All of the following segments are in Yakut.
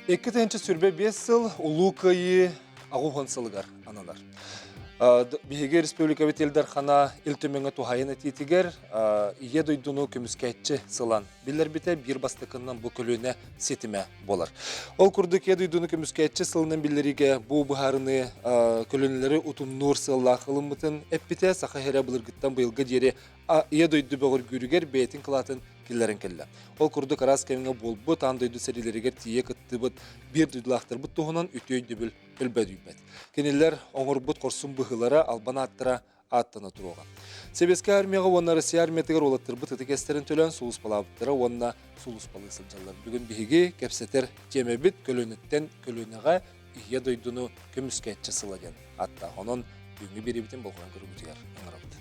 2025 сыл Улуу Кыайыы 80 сылыгар ананар. Биһиги республикабыт Ил Дархана Ил Түмэҥҥэ туһайын этиитигэр Ийэ дойдуну көмүскээччи сылан биллэрбитэ биир бастакыннан бу көлүөнэ ситимэ буолар. Ол курдук Ийэ дойдуну көмүскээччи сылынан биллэриигэ бу быһаарыныы көлүөнэлэри утумнуур сыаллаах ылыммытын эппитэ Саха сирэ былыргыттан быйылга диэри Ийэ дойду бөҕөргүүрүгэр бэйэтин кылаатын киллэрэн кэллэ. Ол курдук араас кэмҥэ буолбут аан дойду сэриилэригэр тиийэ кыттыбыт биир дойдулаахтарбыт туһунан үтүө өйдөбүл өлбөөдүйбэт. Кинилэр оҥорбут хорсун быһыылара, албан ааттара ааттана туруоҕа. Сэбиэскэй армияҕа уонна Россия армиятыгар уолаттарбыт ытык эстэрин төлөөн сулууспалаабыттара уонна сулууспалыы сылдьаллар. Бүгүн биһиги кэпсэтэр тиэмэбит көлүөнэттэн көлүөнэҕэ Ийэ дойдуну көмүскээччи сыла диэн ааттаах. Онон бүгүҥҥү биэриибитин болҕойон көрүүгүтүгэр ыҥырабыт.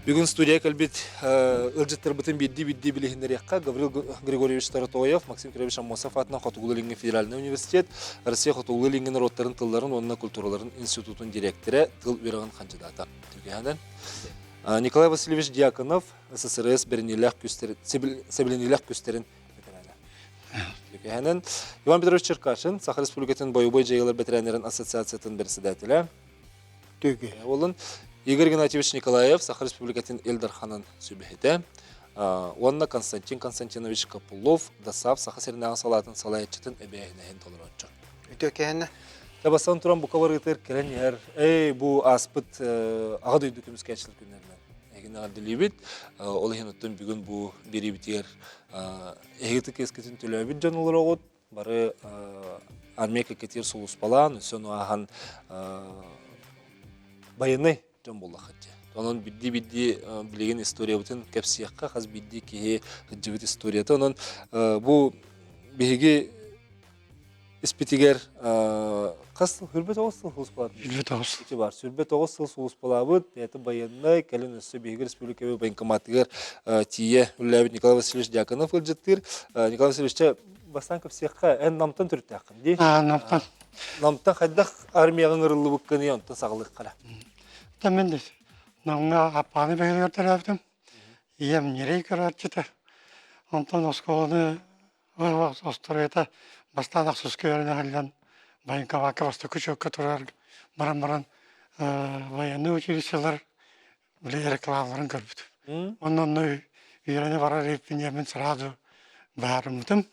Бүгүн студия кэлбит ыалдьыттарбытын биирдии-биирдии билиһиннэриэххэ. Гаврил Григорьевич Таратоев, Максим Кирович Аммосов аатынан Хотугулуу-Илиҥҥи федеральнай университет, Россия Хотугулуу-Илиҥҥи норуоттарын тылларын уонна культураларын институтун дириэктэрэ, тыл үөрэҕин хандьыдаата. Түгэһинэн Николай Васильевич Дьяконов, СССР бэриниилээх күстэрин, сэбилэниилээх күстэрин Түгэһинэн Иван Петрович Черкашин, Саха Республикатын бойобуой дьайыылар бэтэрээннэрин ассоциациятын председателэ. Түгэ. Болун Игорь Игнатьевич Николаев, Саха Республикатын Ил Дарханын сүбэһитэ. Уонна Константин Константинович Копылов, ДОСААФ Саха сиринээҕи салаатын салайааччытын эбээһинэһин толорооччу. Үтүө кэһэнэ. Табасан туран бука барыытыгар кэлэн иһэр, эй, бу ааспыт аҕа дойду көмүскээччилэр күннэринэн эһигини эҕэрдэлиибит. Ол иһин оттон бүгүн бу биэриибитигэр эһиги кэскитин төлөөбүт дьон олороҕут. Бары армия кэккэтигэр сулууспалаан, өссө ону ааһан байыаннай дьон буоллаххыт дии. Онон биирдии-биирдии билигин историябытын кэпсиэххэ, хас биирдии киһи сылдьыбыт историята. Онон бу биһиги испитигэр хас сыл 29 сыл сулууспалаабыт. 29. Ити бар 29 сыл сулууспалаабыт, это байыаннай, кэлин өссө биһиги республика военкоматыгар тиийэ үлэлээбит Николай Васильевич Дьяконов ыалдьыттыыр. Николай Васильевич, бастаан кэпсиэххэ, эн Намтан төрүттээххин дии? Намтан. Намтан хайдах армияҕа ыҥырыллыбыккыный, онтон саҕалыахха эрэ. Та мен Намҥа Аппааны бөһүөлэгэр төрөөбүтүм. Ийэм ньирэй көрөөччүтэ. Онтон оскуоланы Остуоруйата бастаан ахсыска үөрэнэ сылдьан военкомакка бастакы учуокка турар баран баран военнай училищелар били рекламаларын көрбүтүм. Онно онно үөрэнэ барар эбиппин диэммин сразу быһаарыммытым.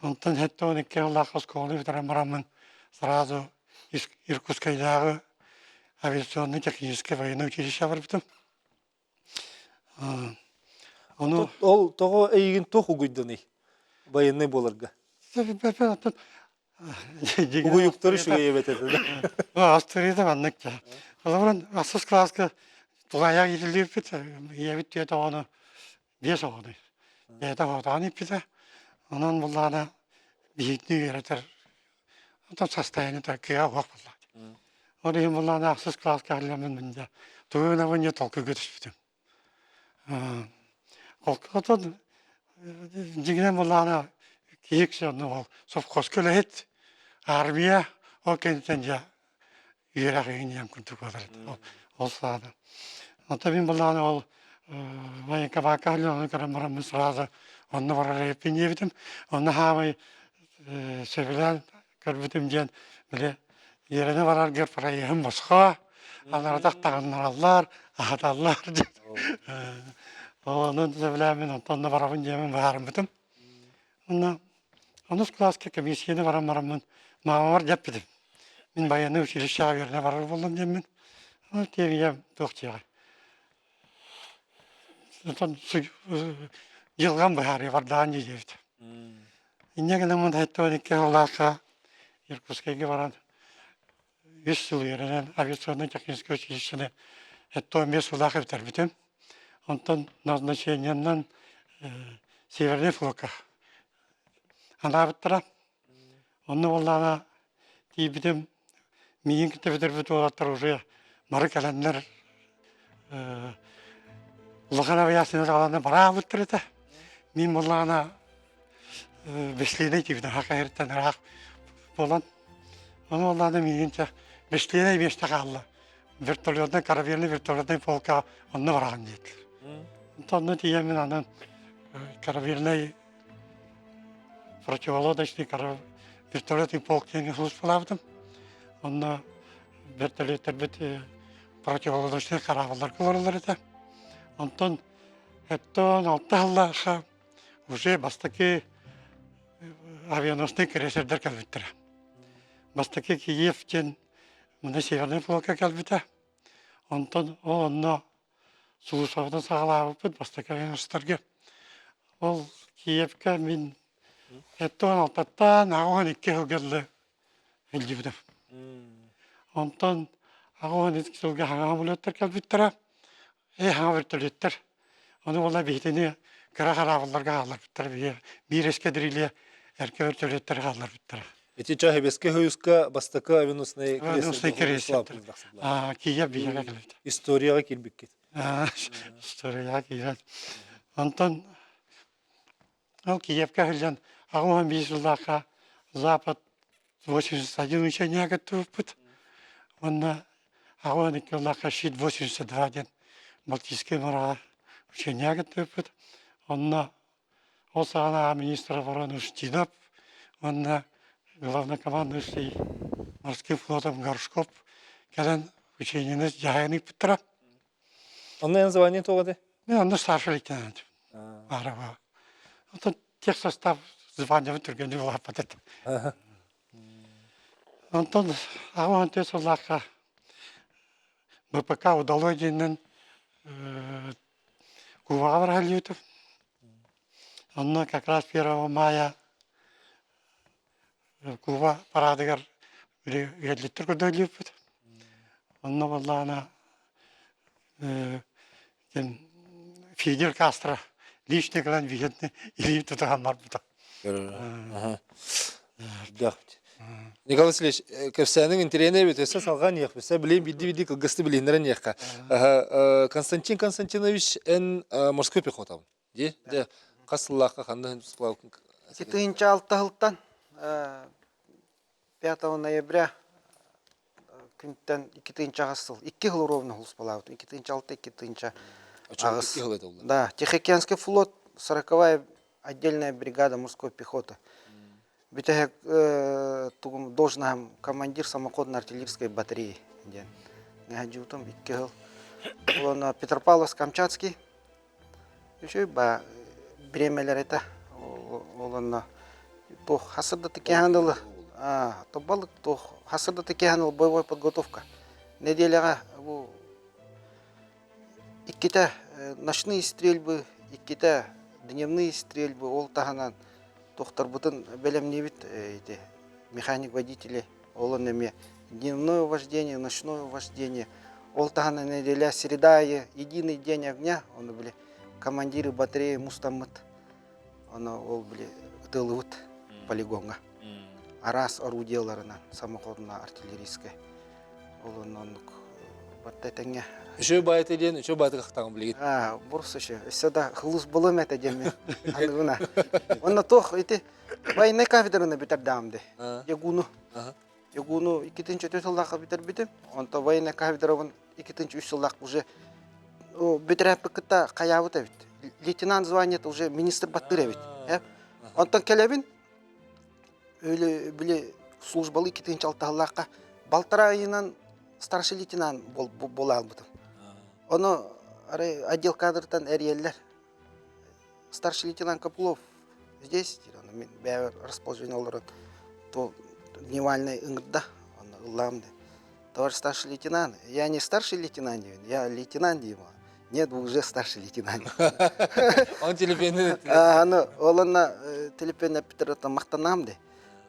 Онтон 72 сыллаах оскуоланы бүтэрэн бараммын сразу Иркутскайдааҕы авиационнай техническэй военнай училище барбытым. Ону ол тоҕо эйигин туох угуйданый военный буоларга? Угуйуктары үчүгэй эбит этэ да. Астырыыта маннык да. Холобурун ахсыс кылааска тулаайах иитиллибиппит, ийэбит түөрт оҕону, биэс оҕону бэйэтэ оҕотоон ииппитэ. Онон буллаҕына биһигини үөрэтэр Оттон состояние кыа уох буоллаҕа. Ол иһин буоллаҕына ахсыс кылааска кэллэммин мин дьэ тугу гынабын дьэ толкуйга түспүтүм. Оттон дьиҥинэн буоллаҕына киһи үксэ онно ол совхозка үлэһит, армия ол кэнниттэн дьэ үөрэх иһин курдук буолар этэ ол саҕана. Онтон мин буоллаҕына ол военкомакка ону көрөн бараммын сразу онно барар эбиппин диэбитим. Онно хаамай сөбүлээн көрбүтүм диэн били үөрэнэ бараргар проеһым босхо, анаратах таҕыннараллар, аһаталлар диэн. Онон сөбүлээммин онтон онно барабын диэмин быһаарыммытым. Онно онус кылааска комиссияны баран бараммын маамабар дьэппитим. Мин байыаннай училищеҕа үөрэнэ барар буоллум диэммин. Ол тиэмийэм туох диэҕэй. Онтон дьылҕам быһаарыы бардаҕын дии диэбит. Инньэ гынаммын 72 сыллаахха Иркутскайга баран үс сыл үөрэнэн авиационнай техническэй училищены 75 сыллаах бүтэрбитим. Онтон назначениеннан Северный флокка анаабыттара. Онно буоллаҕына тиийбитим миигин кытта бүтэрбит уолаттар уже бары кэлэннэр улахан авиацияны саҕалаан бараабыттар этэ. Мин буоллаҕына Бэслиэнэй тиийбитим Хакаһыртан ыраах буолан ону буоллаҕына миигин чэ Бэслиэнэй миэстэ хаалла. Вертолетнай корабельный вертолетнай полка онно бараҕын диэтилэр. Онно тиийэммин анан корабельнай. Противолодочный вертолетный полк диэҥҥэ сулууспалаабытым. Онно вертолеттарбыт противолодочный хараабылларга олороллор этэ. Онтон оттон алта сыллаахха уже бастакы авианосный крейсердэр кэлбиттэрэ. Бастакы Киев диэн мына Северный флотка кэлбитэ. Онтон ол онно сулууспабытын саҕалаабыппыт бастакы авианосецтарга. Ол Киевка мин 76-ттан 82 сылга дылы илдьибитим. Онтон 82 сылга хаҥа самолеттар кэлбиттэрэ. Ээ хаҥа вертолеттар. Ону буолла биһитини кыра хараабылларга хаалларбыттара. Биир эскадрилья эргэ вертолеттары хаалларбыттара. Ити ча Хэбэскэ Союзка бастакы авианосный Авианосный крейсер. Киев биһиэхэ кэлбит. Историяҕа киирбиккит. Историяҕа киирэн. Онтон ол Киевка сылдьан 85 сыллаахха Запад 81 учения кыттыбыппыт. Уонна 82 сыллаахха Щит 82 диэн Балтийскай мораҕа учения кыттыбыппыт. Онно Ол саҕана министр обороны Устинов уонна главнокомандующий морским флотом Горшков кэлэн учениены дьаһайан ыыппыттара. Онно эн звание туох этэ? Мен онно старший лейтенант. Баара Оттон техсостав званиебын түргэнник улааппат этим. Онтон 84 сыллаахха БПК удалой диэнинэн Кубаҕа бараллыбытым. Онно как раз 1 мая Куба параадыгар ыалдьыттар көрдөөлүүппүт. Онно буоллаҕына Фидель Кастро лично кэлэн биһиэни илии тутуһан барбыта. Николай Васильевич, кэпсээниҥ интэриэһинэй эбит, өссө салҕаан иһиэхпит. Сэ билиэн биирдии-биирдии кылгасты билиһиннэрэн иһиэххэ. Константин Константинович, эн морской пехотабын. Дии, дьэ, хас сыллаахха ханна 2006 сылтан 5 ноября күнтэн 2008 сыл, икки сыл ровно сулууспалаабытым. 2006 2008. Да, Тихоокеанский флот, 40-я отдельная бригада морской пехоты. Бүтэһик тугум должноһым командир самоходно-артиллерийской батареи диэн. Нэһэдьуутум икки сыл. Уонна Петропавловск-Камчатский. Үчүгэй ба бириэмэлэр этэ. Ол онно туох хасырдаты кэһэн ылы. Тобалык туох хасырдаты кэһэн ыл боевой подготовка. Неделяҕа бу иккитэ ночные стрельбы, иккитэ дневные стрельбы, ол таһынан тохторбутун бэлэмниибит ити механик-водители, ол онно эмиэ дневное вождение, ночное вождение, ол таһынан неделя среда айы единый день огня, ону били командиры батареи мустаммыт, ону ол били ытылыбыт полигоҥҥа араас орудиеларынан самоходно артиллерийскай ол онно оннук барта этэҥҥэ Үчүгэй баайта диэн үчүгэй баайта кахтаҕын билигин. Аа, бурс еще. Өссө да хылус булум этэ диэн аныгына. Онно туох ити военной кафедраны бүтэрдэҕим ди. Ягуну. Ягуну 2004 сыллаахха бүтэрбитим. Онто военной кафедрабын 2003 сыллаах уже бүтэрээппит кытта хайаабыт эбит. Лейтенант званиета уже министр баттыыр эбит. Онтон кэлэбин өлө били службалыы 2006 сыллаахха балтараа ыйынан старший лейтенант буола албытым. Ону арай отдел кадртан эрийэллэр. Старший лейтенант Копылов здесь, мин бэйэбэр расположение олорон то дневальный ыҥырда, онно ыллаам да. Товарищ старший лейтенант, я не старший лейтенант диибин, я лейтенант диим. Нет, вы уже старший лейтенант. Он телефонун Аны ол онно телефон эппитер махтанаам де.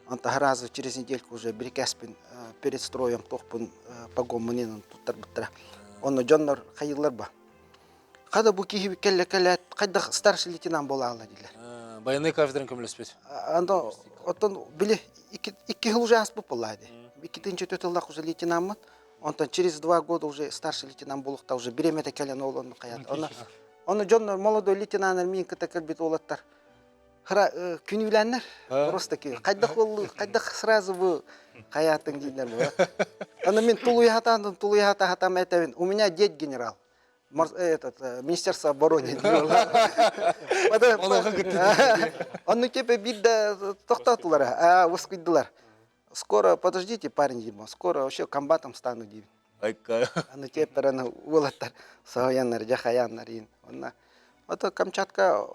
Онто сразу через недельку уже бирикээспин перед строем туохпун погонмун туттарбыттара. Онно дьоннор хайыылар ба. Хада бу киһи кэллэ кэлээт хайдах старший лейтенант буолаалла дииллэр. Военный кафедрын көмөлөспүт. Анда оттон били икки жыл уже ааспыт буоллаа ди. 2004 сыллаах уже лейтенаммын. Онтон через 2 года уже старший лейтенант буолуохта уже бириэмэтэ кэлэн ол онно хайаат. Онно онно дьоннор молодой лейтенаннар миин кытта кэлбит уолаттар хара күнүүлээннэр просто хайдах буоллу хайдах сразу бу хайаатыҥ дииллэр буолар. Аны мин тулуйа сатаан тулуйа сатаан этэбин у меня дед генерал. Этот, Министерство обороны. Онну типа биир да тохтоотулар, а воскуйдулар. Скоро, подождите, парень, дима, скоро вообще комбатом стану диибин. Айка. Аны тиэппэр аны уолаттар соһуйаннар, дьахайаннар иин. Онно ото Камчатка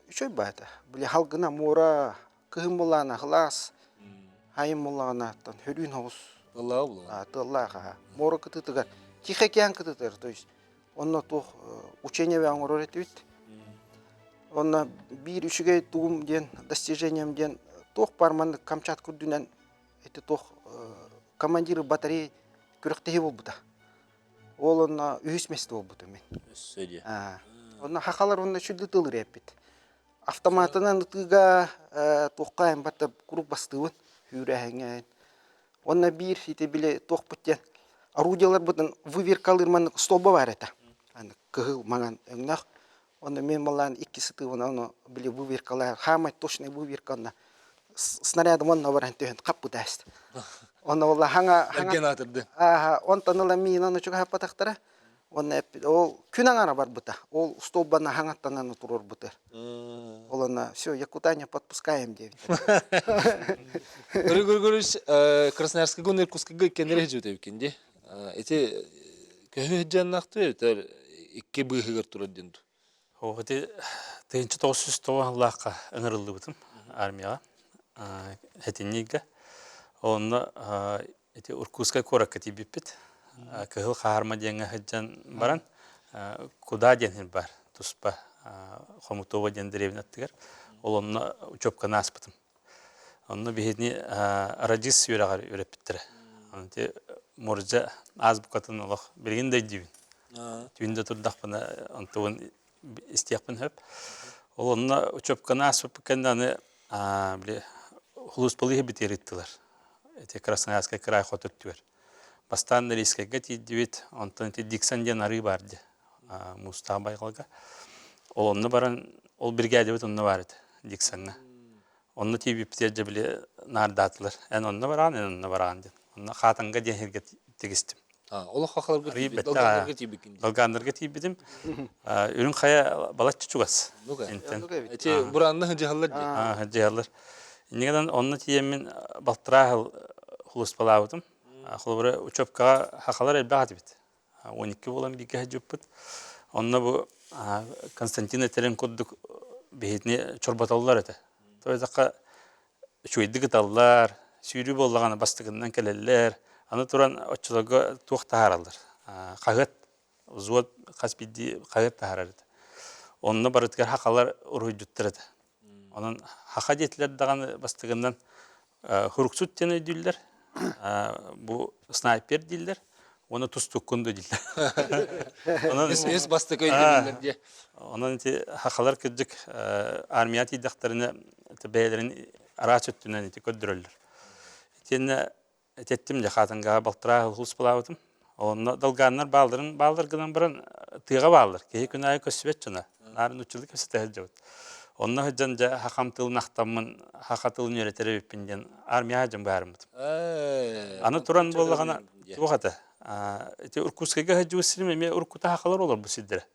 үчүгэй баата. Били халгына муора, кыһын булаана хылаас, хайын буллаҕына оттон хөрүүн оҕус Тыллаах буолуо. Тыаллаах аха. Муора кытыытыгар, Тихий океан кытыытыгар, то есть онно туох учение оҥорор этибит. Онно биир үчүгэй тугум диэн, достижением диэн туох баар маннык Камчатка үрдүнэн ити туох командиры батареи күрэхтэһии буолбута. Ол онно үһүс миэстэ буолбутум мин. Өссө диэ. Онно хахалар онно сүрдү тыл эппит. Автоматынан ытыыга туохха эн барта куруук бастыыбын үүрээһиҥҥэ. Уонна биир ити били туохпут диэн орудиеларбытын выверкалыыр маннык столба баар этэ. Аны кыһыл маҥан өҥнөөх. Онно мен малаан икки сытыыбын ону били выверкалаар хаамай точный выверка онно снарядым онно баран түһэн хаппыта эст. Онно буолла хаҥа Эрген аатырды. Ааха, онтон ыла миин ону чугаһаппатахтара. Уонна ол күн аҥара барбыта. Ол столбаны хаҥаттанан туруорбута. Ол онно все, Якутане подпускаем диэбиттэр. Григорий Григорьевич Красноярскайга уонна Иркутскайга иккиэннэри сылдьыбыт ди. Ити көһү сылдьаннаахтыы эбэтэр икки быыһыгар турар диэн дуу? Оо, ити 1909 сыллаахха ыҥырыллыбытым армияҕа Хэтинньигэ. Онно ити Иркутскай куоракка тиийбиппит. Кыһыл Хаарма диэҥҥэ сылдьан баран Куда диэн сир баар туспа Хомутова диэн дэриэбинэ аттыгар. Ол онно учебканы ааспытым. Онно биһини радист үөрэҕэр үөрэппиттэрэ. Аны ити моржа азбукатын олох билигин да өйдүүбүн. Түүн да турдахпына онтубун истиэхпин сөп. Ол онно учебканы ааспыппыт кэннэ аны били хулууспалыы битиэр ыыттылар. Ити Красноярскай кыраай хоту өттүгэр. Бастаан Норильскайга тиийдибит, онтон ити Диксон диэн арыы баар дии, Муустаах байҕалга. Ол онно баран, ол биригээдэбит онно баар этэ, Диксоҥҥа. Онно тиийбиппитигэр дьэ били наардаатылар. Эн онно бараҕын, эн онно бараҕын диэн. Онно Хаатанга диэн сиргэ тигистим. Олох хахаларга тиийбит, Долгааннарга тиийбиккин дии. Долгааннарга тиийбитим. Үрүҥ Хайа балачча чугас. Эти буранна сылдьыһаллар дии. Сылдьыһаллар. Иннигэнэн онно тиийэммин балтараа сыл хулуспалаабытым. Холобура, учебкаҕа хахалар элбэх этибит. 12 буолан бииргэ сылдьыбыппыт. Онно бу Константин этэрин курдук биһитини чорботоллор этэ. То есть үчүгэйдик ыталлар, сүүрүү буоллаҕына бастакыннан кэлэллэр. Аны туран оччолорго туох таһаараллар? Хаһыат, взвод хас биирдии хаһыат таһаарар этэ. Онно барытыгар хахалар уруһуйдьуттар этэ. Онон хаха диэтилэр даҕаны бастакыннан хуруксут диэн өйдүүллэр, бу снайпер дииллэр уонна тустуккун да дииллэр. Онон үс бастакы өйдөбүллэр диэ. Онон ити хахалар кырдьык армия тиийдэхтэринэ бэйэлэрин араас өттүнэн ити көрдөрөллөр. Итиэннэ Этэттим дьэ Хаатангаҕа балтараа сыл хулуспалаабытым. Онно долгааннар баалларын бааллар гынан баран тыаҕа бааллар. Киһи күн аайы көссүбэт дьоно. Наар нууччалыы кэпсэтэ сылдьабыт. Онно сылдьан дьэ хахам тылын ахтаммын, хаха тылын үөрэтэр эбиппин диэн армияҕа дьон быһаарыммытым. Аны туран буоллаҕына туох этэ? Ити Иркутскайга сылдьыбыт сирим эмиэ уруккута хахалар олорбут сирдэрэ.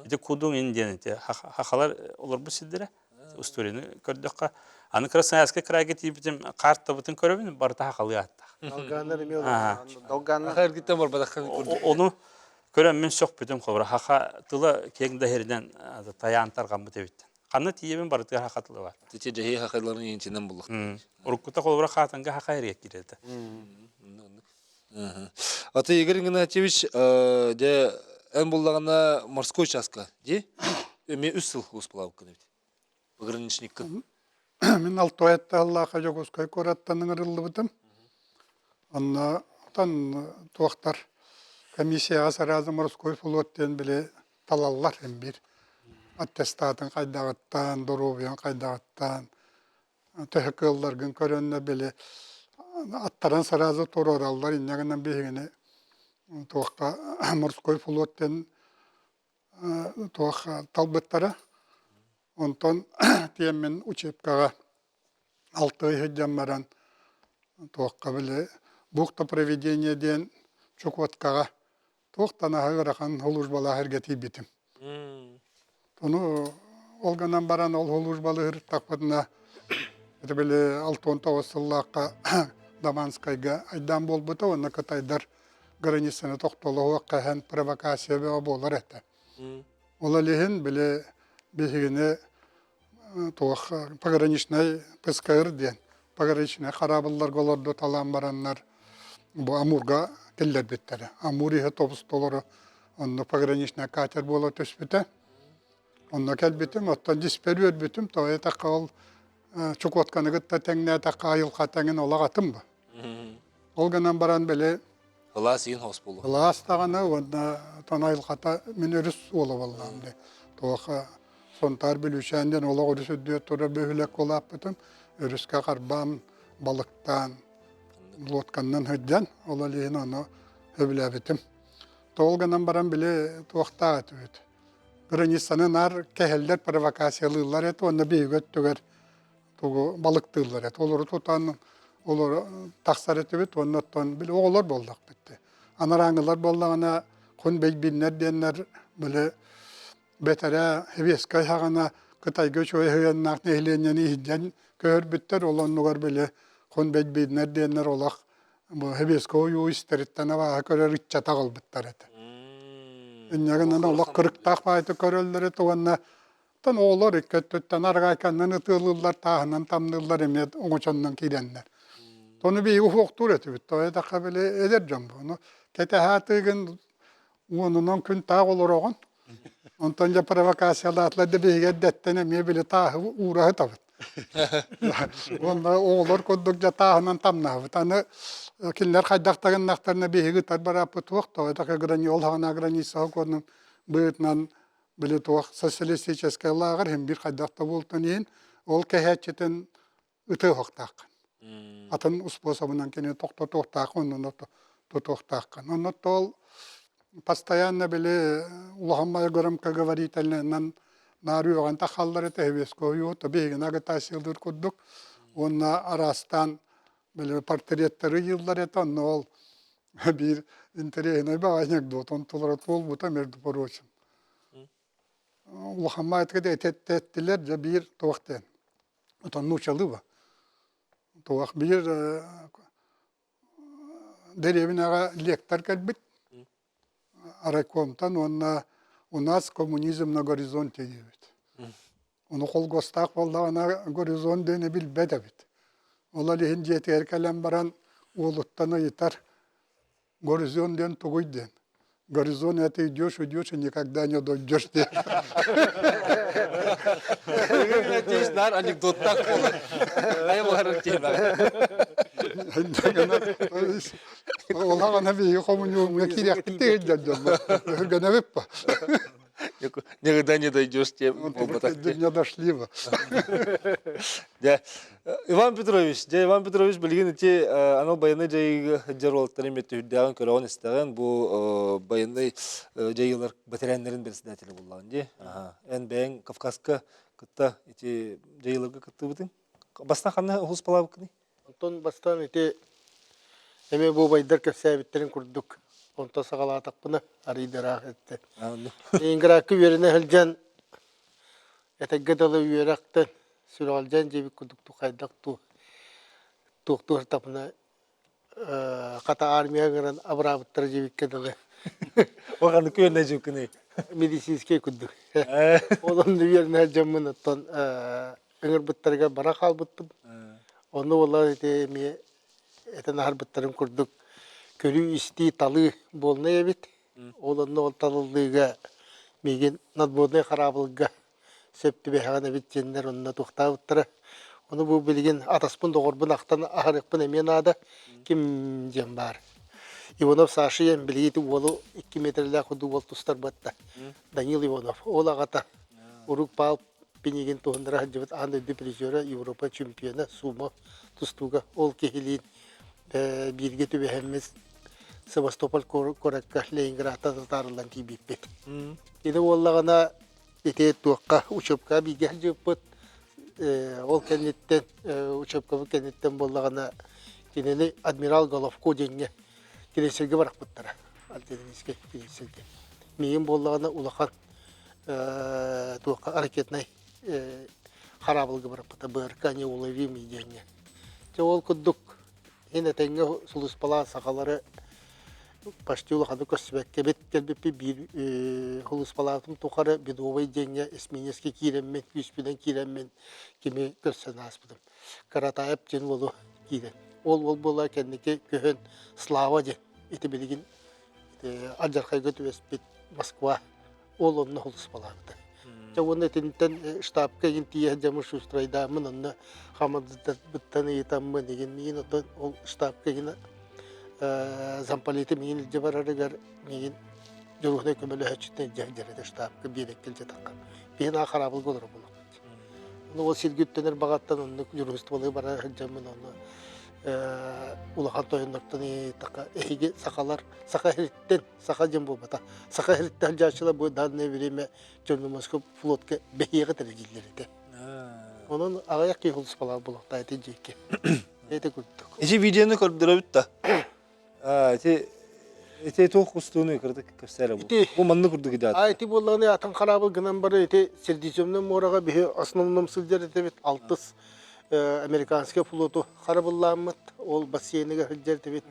Ити Кудуҥ ин диэн ити хахалар олорбут сирдэрэ. Историяны көрдөххө, аны Красноярскай крайга тиийбитим, картабытын көрөбүн, барыта хахалыы ааттаах. Долгааннар эмиэ долгааннар. Эргиттэн барбатаххын курдук. Ону көрөн мин сөхпүтүм холобура хаха тыла киэҥ да иһэринэн тайаан тарҕаммыт эбиттэн. Ханна тиийэбин барытыгар хаха тыла бар. Ити дьэһии хахайларын иинчинэн буллах. Уруккута холобура хаатанга хаха эрийэ киирэрдэ. А ты, Игорь Игнатьевич, дьэ, эн буллаҕына морской часка, дии? Эмиэ үс сыл успалаабыккын эбит. Пограничниккын. Мин Алтуайаттааллаахха Дьокуускай куораттан ыҥырыллыбытым. Онно отон туохтар комиссияҕа сразу морской флот диэн били талаллар эн биир аттестатын хайдаҕыттан, доруобуйаҥ хайдаҕыттан, төһө кыалларгын көрөннөр били аттаран сразу туруораллар инньэ гынан биһигини туохха морской флот диэн туох талбыттара онтон тиэммин учебкаҕа алты ый сылдьан баран туохха били бухта проведения диэн Чукоткаҕа. Туох танаһа ыарахан службалаах эргэ тиийбитим. Ону ол гынан баран ол службалыыртахпытына это били 69 сыллаахха Даманскайга айдаан буолбута уонна кытайдар границаны тохтолоһуохха иһэн провокация бөҕө буолар этэ. Ол иһин били биһигини туох пограничнай ПСКР диэн пограничнай хараабылларга олорду талаан бараннар бу Амурга киллэрбиттэрэ. Амур иһэ тобус толору онно пограничнай катер буола түспүтэ. Онно кэлбитим, оттон дьиспэр үөрбүтүм, тоҕо этахха ол Чукотканы кытта тэҥнээтэххэ айылҕа тэҥин олох атын ба. Ол гынан баран били Ылаас иин хос буолуо. Ылаас даҕаны уонна тон айылҕата мин өрүс уола буоллаҕым дии. Туох Сунтаар Бүлүүчээн диэн олох өрүс үрдүгэр турар бөһүөлэккэ улааппытым. Өрүскэ харбаан, балыктаан, лодканнан сылдьан, ол иһин ону сөбүлээбитим. Тоҕо гынан баран били туохтаах этибит. Границаны наар кэһэллэр, провокациялыыллар этэ уонна биһиги өттүгэр тугу балыктыыллар этэ. Олору тутан олору тахсар этибит уонна оттон били оҕолор буоллахпыт дии. Анарааҥҥылар буоллаҕына хун бэйбиннэр диэннэр били бэтэрээ Сэбиэскэй саҕана Кытайга үчүгэй сыһыаннаах нэһилиэнньэни иһирдьэн көһөрбүттэр, ол оннугар били хун бэйбиннэр диэннэр олох бу Сэбиэскэй ойуу истэриттэн абааһы көрөр ыччата аҕалбыттар этэ. Инньэ гынан олох кырыктаах баайты көрөллөр этэ уонна Оттон оҕолор икки өттүттэн арҕаайканнан ытыалыыллар, тааһынан тамныыллар эмиэ оҥочоннон киирэннэр. Тону биһиги уһуохтуур этибит. Тоҕо диэтэххэ, били эдэр дьон бу. Ону кэтэһэ уонунан күн таах олороҕун. Онтон дьэ провокациялаатылар да биһиги эрдэттэн эмиэ били тааһы уура сытабыт. Уонна оҕолор курдук дьэ тааһынан тамнаабыт. Аны кинилэр хайдах да гыннахтарына биһиги ытар барааппыт суох. Тоҕо диэтэххэ, граниол хаҕына границаҕа куонун быһыытынан били туох социалистическай лааҕыр иһин биир хайдах да буолтун иһин ол кэһээччитин ытыахтааххын. Атын способунан кини тохтотуохтааххын, онно тутуохтааххын. Онно ол постоянно били улахан баайы громкоговорительнайынан наар үөҕэн тахаллар этэ Сэбиэскэй то биһигини агитациялыыр курдук уонна араастаан били портреттары ыйыыллар этэ онно ол биир интэриэһинэй баҕайы анекдот онтулара туолбута между прочим улахан баайытыгар да этэттилэр дьэ биир туох диэн отон нуучалыы ба туох биир дэриэбинэҕэ лектор кэлбит райкомтан уонна у нас коммунизм на горизонте диэбит Ону холкуостаах буоллаҕына горизонт диэни билбэт эбит. Ол иһин дьиэтигэр кэлэн баран уолуттан ыйытар горизонт диэн тугуй диэн. Горизонт это идешь, идешь и никогда не дойдешь диэн. Наар анекдоттаах буолар. Хайа буолар Ол аҕана биһиги хомуньуумҥа киириэхпит дьон дьоммут. Өһүргэнэбит па. Никогда не дойдешь тем буолбатах. Не дошли бы. Дьэ, Иван Петрович, дьэ Иван Петрович билигин ити анал байыаннай дьайыыга сылдьар уолаттарын эмиэ түһүрдээҕин көрөҕүн истэҕин бу байыаннай дьайыылар бэтэрээннэрин председателэ буоллаҕын дии. Эн бэйэҥ Кавказка кытта ити дьайыыларга кыттыбытыҥ. Бастаан ханна улууспалаабыккыный? Онтон бастаан ити эмиэ буобайдар кэпсээбиттэрин курдук онтон саҕалаатахпына арыый ыраах эттэ. Ленинградка үөрэнэ сылдьан этэргэ дылы үөрэхтэн сүрэҕэлдьээн диэбит курдук хайдах туох туохтуохтапына хата армия ыҥыран абыраабыттара диэбиккэ дылы. Ол ханнык үөрэнэ дьуккуный? Медицинскэй курдук. Ол онно үөрэнэ сылдьаммын оттон ыҥырбыттарыгар бара хаалбыппын. Онно буоллар ити эмиэ этэн аһарбыттарын курдук көрүү-истии талыы буолнай эбит. Ол онно ол талыллыыга миигин надводнай хараабылга сөп түбэһэҕин эбит диэннэр онно туохтаабыттара. Ону бу билигин атаспын доҕорбун ахтан аһарыахпын эмиэ наада. Ким диэн баар. Иванов Саша диэн билигин ити уолу 2 метрлээх курдук уол тустар батта. Данил Иванов. Ол аҕата урук Пал Пинигин туһуннара сылдьыбыт аан дойду призера, Европа чемпиона, сумо тустууга ол киһилиин бииргэ түбэһэммит Севастополь куоракка Ленинградтан татаарыллан тиийбиппит. Кини буоллаҕына ити туохха учебкаҕа бииргэ сылдьыбыппыт. Ол кэнниттэн учебкабыт кэнниттэн буоллаҕына кинини адмирал Головко диэҥҥэ крейсергэ бырахпыттара. артиллерийскай крейсергэ. Миигин буоллаҕына улахан туохха ракетнай хараабылга бараппыта БРК неуловимый диэҥҥэ. Дьэ ол курдук Ин этэҥҥэ сулууспалаан сахалары почти улаханнык көрсүбэккэбит кэлбиппит биир сулууспалаабытым тухары Бедовай диэҥҥэ эсминецкэ киирэммин, күүспүнэн киирэммин кими көрсөн ааспытым. Каратаев диэн уолу киирэн. Ол уол буола кэнники көһөн Слава диэн ити билигин алдьархайга түбэспит Москва ол онно сулууспалаабыта. Дьэ уонна итинтэн штабка игин тиийэ сылдьаммын шустрайдааммын онно хамандыырбыттан ыйытаммын игин миигин оттон ол штабка игин замполиты миигин илдьэ барарыгар миигин дьоруһунай көмөлөһөөччүттэн илдьэ сылдьар этэ штабка биэрэккэ илдьэ таххан. Биһин аа хараабылга олорор буолуохпут. Ону ол сиргэ үктэнэр баҕаттан оннук дьуруһустволыы бара сылдьаммын ону улахан тойоннортон ыйытахха эһиги сахалар саха иһиттэн саха диэн буолбатах. Саха иһиттэн сылдьааччылар бу данное время Черноморскай флотка бэһиэҕэ тэрилдилэр этэ. Онон аҕыйах киһи сулууспалаах буолуохтаах ити дьиэкки. Ити курдук. Ити видеону көрдөрөбүт да. Ити ити туох кустууну кырдык кэпсээрэ бу. Бу маннык курдук идеят. А ити буоллаҕына атын хараабыл гынан бары ити Средиземное муораҕа биһи основном сылдьар этибит алтыс американскай флоту харабыллааммыт, ол бассейныга сылдьар этибит.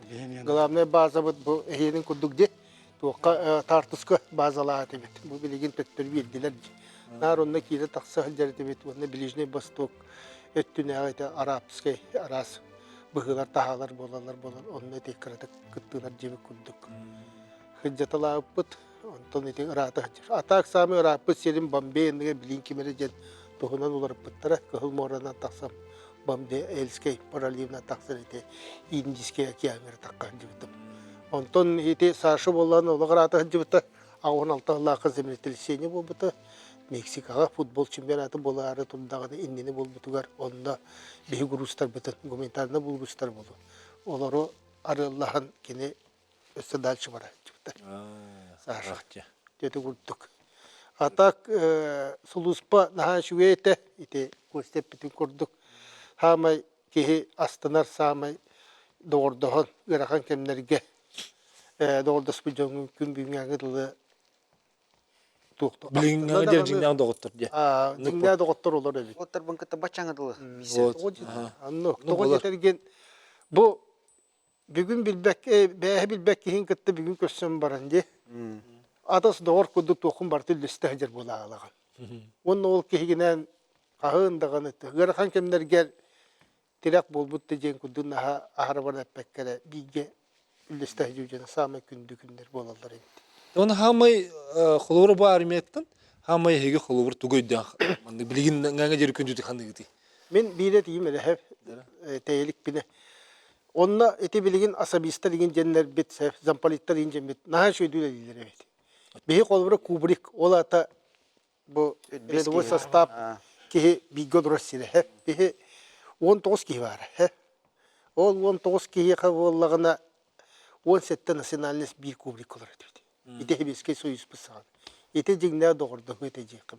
Главная базабыт бу эһиэнин курдук ди туохха Тартуска базалаах этибит. Бу билигин төттөрү биэрдилэр ди. Наар онно киирэ тахса сылдьар этибит уонна Ближний Восток өттүнээҕи ити арабскай араас быһыылар таһаалар буолаллар буолан онно ити кыратык кыттыылар диэбит курдук сылдьаталаабыппыт. Онтон ити ыраата сылдьар. А так саамай ырааппыт сирим Бомбей анныгар билин ким эрэ диэн туһунан уларыппыттара. Кыһыл муоранан тахсан Бомбей Эльскэй проливынан тахсан ити Индийскэй океаҥҥа тахха сылдьыбытым. Онтон ити Саша буоллаан олох ыраата сылдьыбыта. 86 сыллаахха землетрясение буолбута. Мексикаҕа футбол чемпионата буолаары турдаҕына иннини буолбутугар онно биһи грузтарбытын гуманитарнай булгустар буолу олору арыаллаһан кини өссө дальше бара сылдьыбыта. Саша. Дьэ курдук. А так сулууспа наһаа үчүгэй этэ. Ити Костя эппитин курдук. Саамай киһи астынар саамай доҕордоһон ыарахан кэмнэргэ доҕордоспут дьоҥҥун күн бүгүҥҥэ дылы туохту Билиҥҥэ диэри дьиҥнээх доҕоттор диэ. Дьиҥнээх доҕоттор олор эбит. Доҕотторбун кытта баччаҥа дылы. Оннук. Тоҕо диэтэргин бу Бүгүн билбэккэ, бээһи билбэт киһин кытта бүгүн көрсөн баран дии. Атас доҕор курдук туоххун барыта үллэстэ сылдьар буолаҕалаҕын. Уонна ол киһигинэн хаһын даҕаны ыарахан кэмнэргэр тирэх буолбут да диэн курдук наһаа аһара баран эппэккэ эрэ бииргэ үллэстэ сылдьыы дьоно саамай күндү күннэр буолаллар эбит. Оны хаамай холобура бу армияттан хаамай эһиги холобур тугу өйдөөн маннык билигин ҥаҥа диэри күндүтүк ханныгытый? Мин биирэ тиийим элэһэ тэйэликпинэ Онно ити билигин особистар игин диэннэрбит, замполиттар игин диэммит наһаа үчүгэйдик үлэлииллэр эбит. Биһи холобура Кубрик, ол аата бу рядовой состав киһи бииргэ олорор сирэ. Биһи 19 киһи баара. Ол 19 киһиэхэ буоллаҕына 17 национальность биир Кубрик олорор этибит. Ити Сэбиэскэй Союзпут саҕана. Ити дьиҥнээх доҕордоһуу этэ диэххэ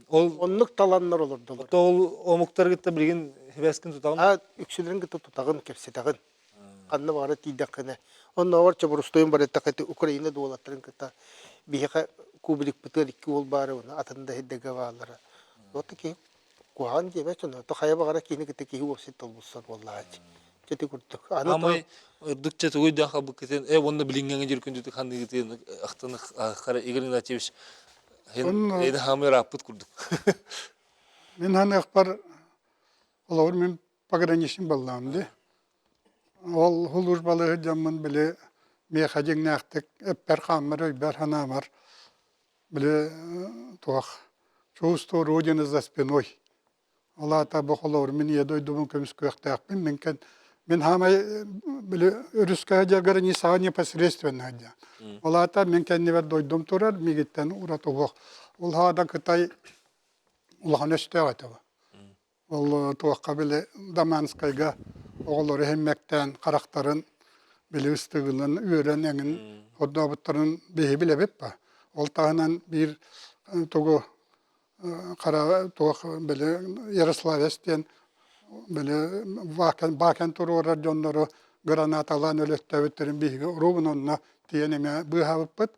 Ол Оннук таланнар олордулар. Ол омуктары кытта билигин сибээскин тутаҕын? Аа, үксүлэрин кытта тутаҕын, кэпсэтэҕин. Ханна баҕара тиийдэххинэ. Оннооҕор чобурустуйун барыттах ити Украина дуолаттарын кытта биһиэхэ кубрикпытыгар икки уол баара уонна атын да сирдэргэ бааллара. Вот киһи куһаҕан диэбэт дьоно. То хайа баҕара киһини кытта киһи уопсай толбуссар буоллаҕа Ити курдук. Аны Амай ырдыкча тугуй да халбыккытын э уонна билиҥҥэҥи дьүркүндүтүк ханныгытын ахтан хара Игорь Игнатьевич Эйди хаамы ырааппыт курдук. Мин ханыахпар олоҕор мин пограничник баллаам ди. Ол службалыы дьоммун били миэхэ дьиҥнээхтик эппэр хааммар өйбөр санаамар били туох чувство родины за спиной Ол аата бу холобур мин ийэ дойдубун көмүскүөхтээхпин. Мин кэн мин хаамай били өрүскэ сылдьар границаҕа непосредственно сылдьан. Ол аата мин кэннибэр дойдум турар, мигиттэн ураты уһуох. Ол хаада Кытай улахан өстөөх этэ бу. Ол туохха били Даманскайга оҕолору иһиммэктээн харахтарын били ыстыгынан үөрэн эҥин ордообуттарын биһи билэбит ба. Ол таһынан биир тугу хара туох били Ярославец диэн били баакан туруорар дьоннору гранаталаан өлөттөөбүттэрин биһиги уруубун онно. тиийэн эмиэ быыһаабыппыт.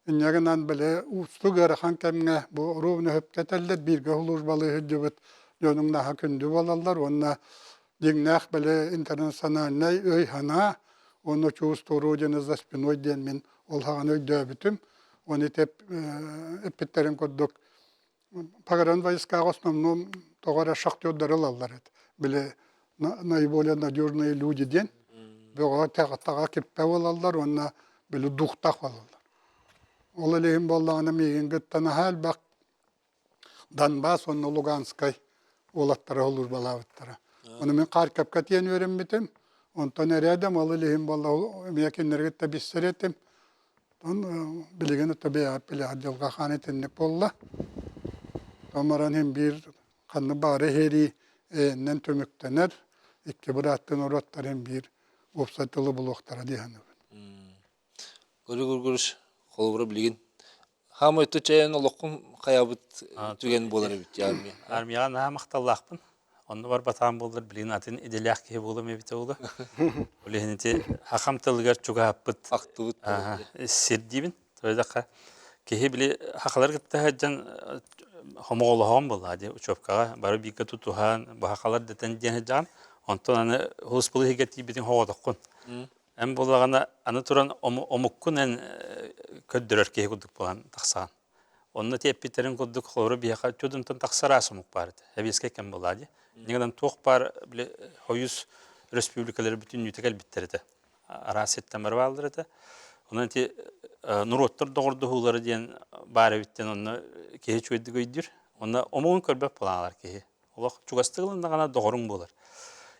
Инньэ гынан били уустук ыарахан кэмҥэ бу оруобуна сөпкө этэллэр, бииргэ службалыы сылдьыбыт дьонуҥ наһаа күндү буолаллар уонна дьиҥнээх били интернациональнай өй-санаа уонна чувство Родины за спиной диэн мин ол саҕана өйдөөбүтүм. Уонна ити эппиттэрин курдук погранвойскаҕа основном тоҕо эрэ шахтердары ылаллар эт. Били наиболее надежные люди диэн бөҕө таҕа киппэ буолаллар уонна били духтах буолаллар. Ол илиһин буоллаҕына миигин кытта наһаа элбэх Донбасс уонна Луганскай уолаттара службалаабыттара. Ону мин Харьковка тиийэн үөрэммитим. Онтон эрээдэм ол илиһин буолла эмиэ кинилэргэ кытта билсэр этим. Онтон билигин ото бэйэҕит билэҕит дьылҕа хаан итинник буолла. Онтон баран иһин биир ханнык баҕара иһэрии эйэннэн түмүктэнэр, икки бырааттыы норуоттар иһин биир уопсай тылы булуохтара дии саныыбын. Көрү-көрү холобура билигин хаамай өттө чэйэн олоххун хайабыт түгэн буолар эбит армия. Армияҕа наһаа махталлаахпын. Онно барбатаҕым буоллар билигин атын идэлээх киһи буолуом эбитэ буолуо. Ол иһин ити хахам тылыгар чугаһаппыт Ахтыбыт сирдиибин. Тоойдохха киһи били хахалар кытта сылдьан хомоҕолоһоон буоллаа дии учебкаҕа бары бииргэ тутуһан бу хахалар дэтэн диэн сылдьаҕын. Онтон аны хулуспулу иһигэр тиийбитин хоҕотоххун. Эн буоллаҕына аны туран омуккун эн көрдөрөр киһи курдук буолан тахсаҕын. Онно ити эппиттэрин курдук холобура биһиэхэ чудунтан тахсар аас омук баар этэ. Эбиэскэй кэм буоллаа дии. Инньэ туох баар били хойус республикалары бүтүннүүтэ кэлбиттэр этэ. Араас сиртэн бары бааллар этэ. Онон ити норуоттар доҕордоһуулара диэн баар эбиттэн онно киһи үчүгэйдик өйдүүр. Онно омугун көрбөт буолаалар киһи. Олох чугастык ылыннаҕына доҕоруҥ буолар.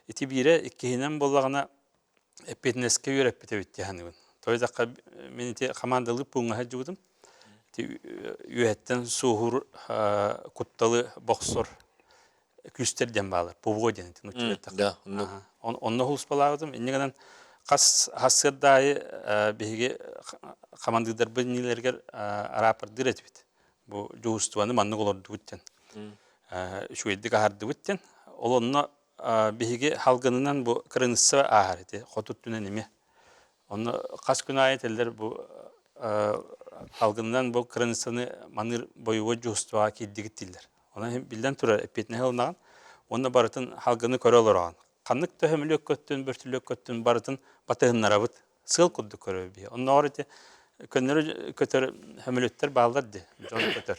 Ити биирэ иккиһинэн буоллаҕына эппиэтинэскэ үөрэппит эбит дии саныыбын. Тоойдоххо мин ити хамаандалыы пууҥҥа сылдьыбытым. Ити үөһэттэн суоһуур кутталы бохсор күүстэр диэн баалар. ПВО диэн ити нууччалыы эттэххэ. Онно сулууспалаабытым. Инньэ гынан хас сарсыарда аайы биһиги хамандыырдарбыт иннилэригэр араапардыыр этибит. Бу дьуһуурустубаны маннык олордубут диэн. Үчүгэйдик аһардыбыт диэн. Ол онно биһиги халгынынан бу кырыныссыба ааһар ити хоту өттүнэн эмиэ. Онно хас күн аайы этэллэр бу халгынынан бу кырыныссаны маныыр бойобуой дьуһуурустубаҕа киирдигит дииллэр. Онон биллэн турар эппиэтинэһи ылынаҕын уонна барытын халгыны көрө олороҕун. Ханнык да көмүлүөк көттүн, бөртүлүөк көттүн барытын батыһыннарабыт. Сыал курдук көрөбүт биһи. Оннооҕор ити көннөрү көтөр көмүлүөттэр бааллар дии, дьон көтөр.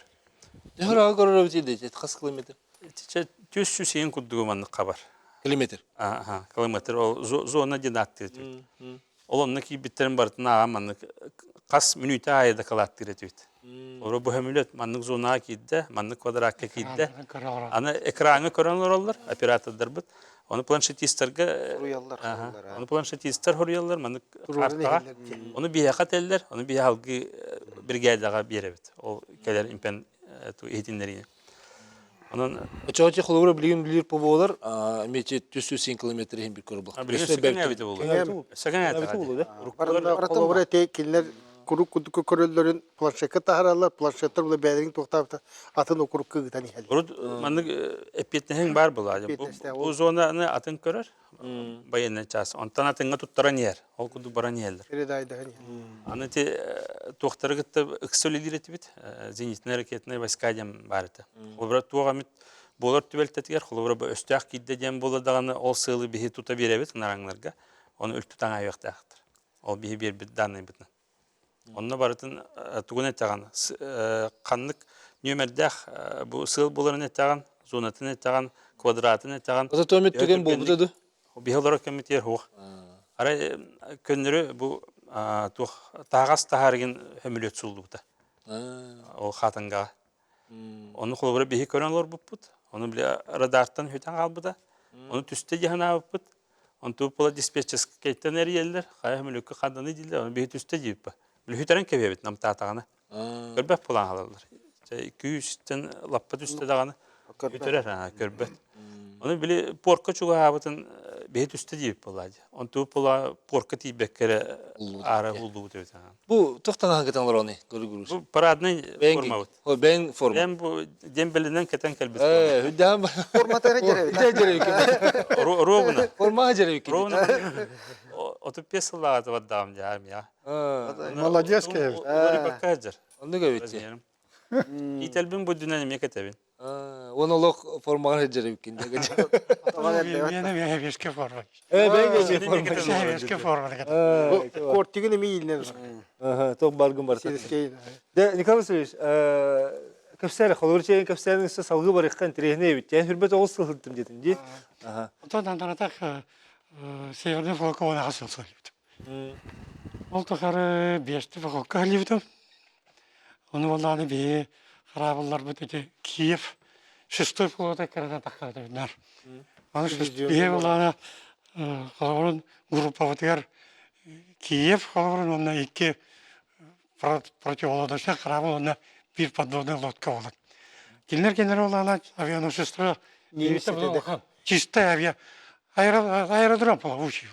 Төһө ыраҕы көрөрөбүт дии, хас километр? Итиччэ 400 иһин курдугу маннык хабар. Километр? Аха, километр. Ол зона диэн ааттыыр этибит. Ол онно киирбиттэрин барытын ааҕан маннык хас мүнүүтэ аайы дакылааттыыр этибит. Олору бу сөмөлүөт маннык зонаҕа киирдэ, маннык квадратка киирдэ. Аны экраҥҥа көрөн олороллор оператордарбыт. Ону планшетистарга Суруйаллар, Ону планшетистар суруйаллар маннык картаҕа. Ону биһиэхэ этэллэр, ону биһи алгыы бригадаҕа биэрэбит. Ол кэлэр импен иһитиннэриини. Онон Очоочи холобура билигин билир поболар эмиэ 300 километр иһин бир көрө булар. Билигин сөкөн эбитэ буолуо. Сөкөн эбитэ Холобура эти кинилэр курук курдук көрөллөрүн планшекка таһараллар, планшеттар була бэйэлэрин туохтаабыта атын окурукка ыытан иһэллэр. Урут маннык эппиэтинэһиҥ баар буолаа. Бу зонаны атын көрөр военный час. Онтон атыҥҥа туттаран иһэр. Ол курдук баран иһэллэр. Передайдаһан иһэр. Аны ити туохтары кытта ыкса үлэлиир этибит. Зенитнай ракетнай войска диэн баар этэ. Холобура туох эмит буолар түбэлтэтигэр, холобура бу өстөөх киирдэ диэн буолла даҕаны ол сыалы биһи тута биэрэбит нараҥнарга. Ону үлтү таҥаайыахтаахтар. Ол биһи биэрбит данныйбытынан. Онно барытын тугун эттэҕин, ханнык нүөмэрдээх бу сыал буоларын эттэҕин, зонатын эттэҕин, квадратын эттэҕин. Ото түгэн буолбута ду? Биһи олорор кэммитигэр суох. Арай көннөрү бу туох таһаҕас таһаарыгын хөмүлүөт сууллубута. Ол хаатангаҕа. Ону холобура биһи көрөн олорбуппут. Ону били радартан хүтэн хаалбыта. Ону түстэ дии санаабыппыт. Онтубут буола диспетчерскэйтэн эрийэллэр, хайа мүлүккэ харданы дииллэр, ону биһи түстэ диэбиппэ. Мүлүһүтэрэн кэбиһэбит намтаатаҕына. Көрбөт буолан хаалаллар. Күүстэн лаппа түстэ даҕаны бүтэрэр, көрбөт. Ону били порка чугаһаабытын биһи түстэ диэбит буоллаа дии. Онтубут буола порка тиийбэккэ эрэ аара ууллубут эбит. Бу туох таҥаһын кэтэн олороҕуный, Григорий? Бу парадный формабыт. О, бэйэҥ форма. Бэйэм бу дембелинэн кэтэн кэлбит. Ээ, үрдээн Формата эрэ дьэрэбит. Ити дьэрэбит. Ровно. Форма дьэрэбит. Ровно. 35 сыллааҕыта бардаҕым дии армияҕа. Молодец киһи. Уларыйбакка сылдьар. Оннук эбит дии. Иитэлбин буддунан эмиэ кэтэбин. Уон олох формаҕа сылдьар эбиккин Миэнэ эбиэскэ форма. Эбиэскэ форма. Кортигин эмиэ иилинэн Туох баргын барта. Дэ Николай Васильевич, кэпсээн холобур чэйин кэпсээн өссө салгыы барыахха интэриэһинэй эбит. Тиэн хүрбэт оҕус сылһыттым диэтин дии. Онтон андаратах Северный флотка уонаҕа сыл сылдьыбытым. Ол тухары биэсти флотка сылдьыбытым. Ону буоллаҕына биһиги хараабылларбыт ити Киев шестой флота кырата тахсыбытыннар. Аны биһиги буоллаҕына холобурун группабытыгар Киев холобурун уонна икки противолодочный корабль уонна биир подводная лодка буолан. Кинилэр кинилэр буоллаҕына авианосецтара чистая авиа аэродром плавучий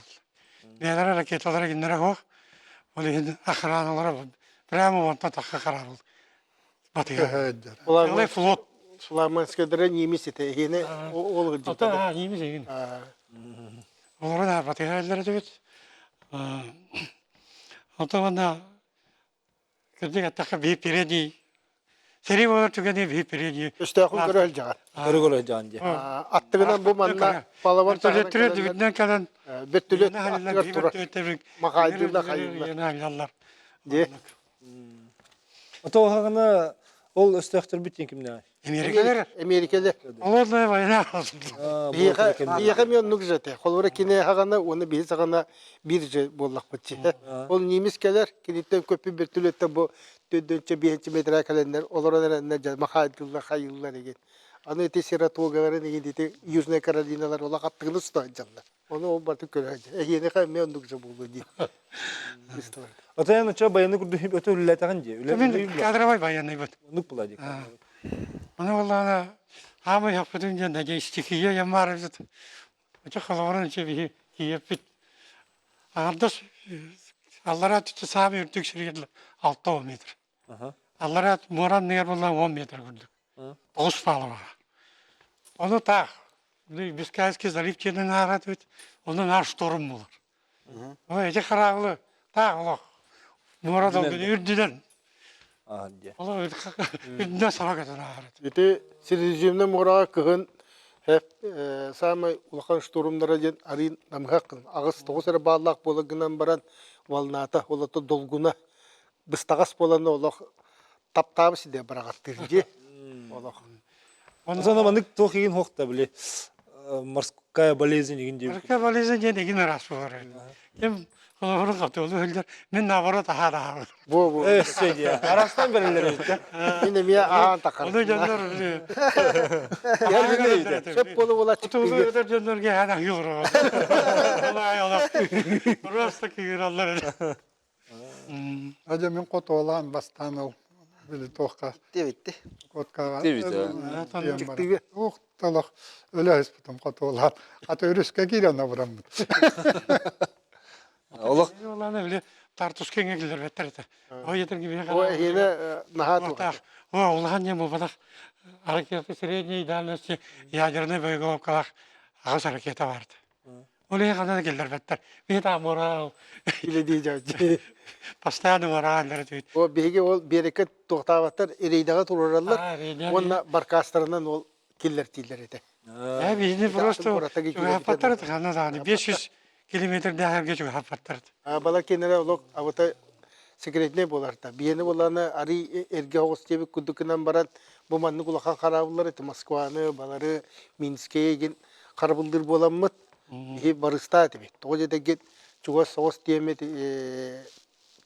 Бэйэлэрэ ракеталара кинилэрэ суох. Ол иһин охраналара прямо уонтан тахха хараабыл батыһар. Целый флот. Фламандскайдара немец этэ. Эһиэнэ ол ыдьыта. Немец эгин. Олорун батыһа эбит. Онтон уонна Кырдьык эттэххэ биир передний сэрии буолар түгэни биир передний Өстөөхүн көрө сылдьаҕын. Көрө көрө сылдьаҕын дии. Аттыгынан бу манна палабар Вертолеттері түбүтүнэн кэлэн Вертолет аттыгар турар. Махайдыылла хайыыллар. Дии. Ото оһаҕына ол өстөөхтөрбүт диэн кимнээҕий? Америкалар. Америкалар. Холодная война. Биһиэхэ биһиэхэ эмиэ оннук же этэ. Холобура кини хаҕана уонна биһи саҕана биир же буоллахпыт дии. Ол немец кэлэр, киниттэн көппүт вертолеттан бу төрдүнчэ биэһинчи метрэ кэлэннэр олорон эрэннэр дьэ махаайдыллар хайыыллар игин. Аны ити Саратогаларын игин ити Южная Каролиналар олох аттыгын уста сылдьаллар. Ону ол барытын көрө сылдьар. Эһиэнэхэ эмиэ оннук же буолуо дии. Отойон очо байыны курдук өтө үлэлэтэҕин дии. Мин кадровай байыанныйбыт. Оннук була дии. Ону буоллаҕына хаамай хаппытым диэн надеюсь стихия яммаарыбыт. Очо холобурун иче биһи киеппит. Аҥардас аллараа түтэ саамай үрдүк сиригэр 6 метр. Аллараа муора анныгар буолла 10 метр курдук. Тоҕус палубаҕа. Ону таах Бискайский залив диэнин ааратыбыт, онно наар шторм буолар. Ол эти хараабылы таах олох муора долгуну үрдүнэн олох үрдүнэн саба көтөн ааһар. Ити Средиземнэй муораҕа кыһын саамай улахан штурмнара диэн арыын намыһах аҕыс-тоҕус эрэ бааллаах буола гынан баран волната, олото долгуна быстаҕас буолан олох таптаабы сидэ быраҕаттыыр дии олох. Онон маннык туох игин хуохта били морская болезнь игин диэбит. Морская болезнь диэн игин ыраас буолар. Ким холобурун хотуолу сылдьар, мин наоборот аһаан аһаабын. Бу бу. Өссө дии. Арастан бэриллэр эбит да. Мин эмиэ аһаан тахар. Ону дьоннор Сөп буолу була Тулу өтөр дьоннорго аһаан аһыы олорор. Просто кыыраллар. Дьэ мин хотуолаан бастаан ол били туохха Диэбитти. Коткаҕа Диэбит, Ух толох өлө ыспытым хотуолаан. Аты өрүскэ киирэн абыраммыт. Олох Оланы били тартуска эҥэ киллэрбэттэр этэ. О етер киһи О эһиэнэ наһаа туох. О улахан диэн буолбатах. Ракета средней дальности ядерный боеголовкалаах аҕыс ракета баарда. Ол иһин ханна да киллэрбэттэр. Биһи таах муораал Илэ дии дьэ. Постоянно муорааллар этибит. О биһиги ол биэрэккэ туохтаабаттар рейдэҕэ туруораллар уонна баркаастарынан ол киллэртииллэр этэ. Ээ биһини просто чугаһаппаттар этэ ханна даҕаны 500 километрдээхэргэ чугаһаппаттар этэ. Бала кинилэр олох абыта секретнэй буоларта. Биһини буоллаҕына арый эргэ оҕус диэбит курдук гынан баран бу маннык улахан хараабыллар этэ Москваны, балары, Минскэйи игин харабыллыыр буоламмыт иһи барыстаа этибит. Тоҕо диэтэргит чугас соҕус диэммит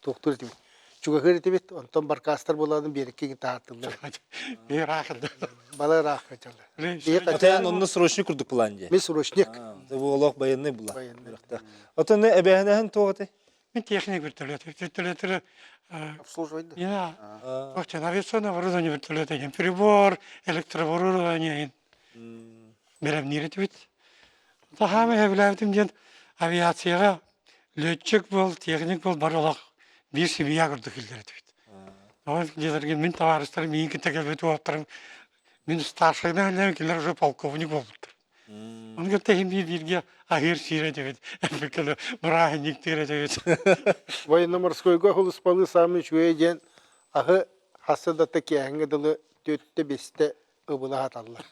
туохтуур этибит. Чугаһыыр этибит, онтон баркаастар буолаарын биэрэккэ таһаартыллар. Бала ыраах качалар. Атаан онно срочник курдук план дии. Мин срочник. Бу олох военный була. Отон эбэһэнэһин туох этэй? Мин техник вертолет. Вертолеты Обслуживать Я авиационное оборудование вертолета деген прибор, электрооборудование бэлэмниир этибит. Таһаамай сөбүлээбитим диэн авиацияҕа летчик буол, техник буол бары олох биир семья курдук киллэр этибит. Ол дьиэлэргэ мин табаарыстарым миигин кытта кэлбит уолаттарым мин старшайынан үлэлээн кинилэр уже полковник буолбуттар. Оны кытта иһин биир бииргэ аһыыр сиир этибит, эппиккэ бырааһынньыктыыр этибит. Военно-морскойга сулуспалыы саамай үчүгэй диэн аһы хасса да киэһэҥҥэ дылы түөттэ-биэстэ ыбыла саталлар.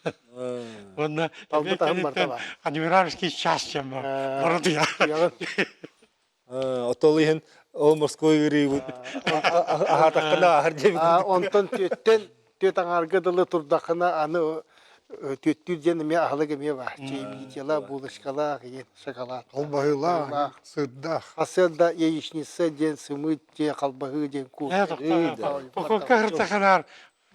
Уонна Талбыт аһым барыта баар. Адмиральский час диэн бар. Барытыйа. Отол иһин ол морской ыарыыбыт аһаатаххына аһар диэбит. Онтон түөттэн түөт аҥаарга дылы турдаххына аны түөттүүр диэн эмиэ аһылык эмиэ баар. Чаепитиелаах, булочкалаах, иэн шоколад. Халбаһыылаах, сырдаах. Хасыарда яичница диэн сымыыт диэн халбаһыы диэн кур. Покупка хыртаханаар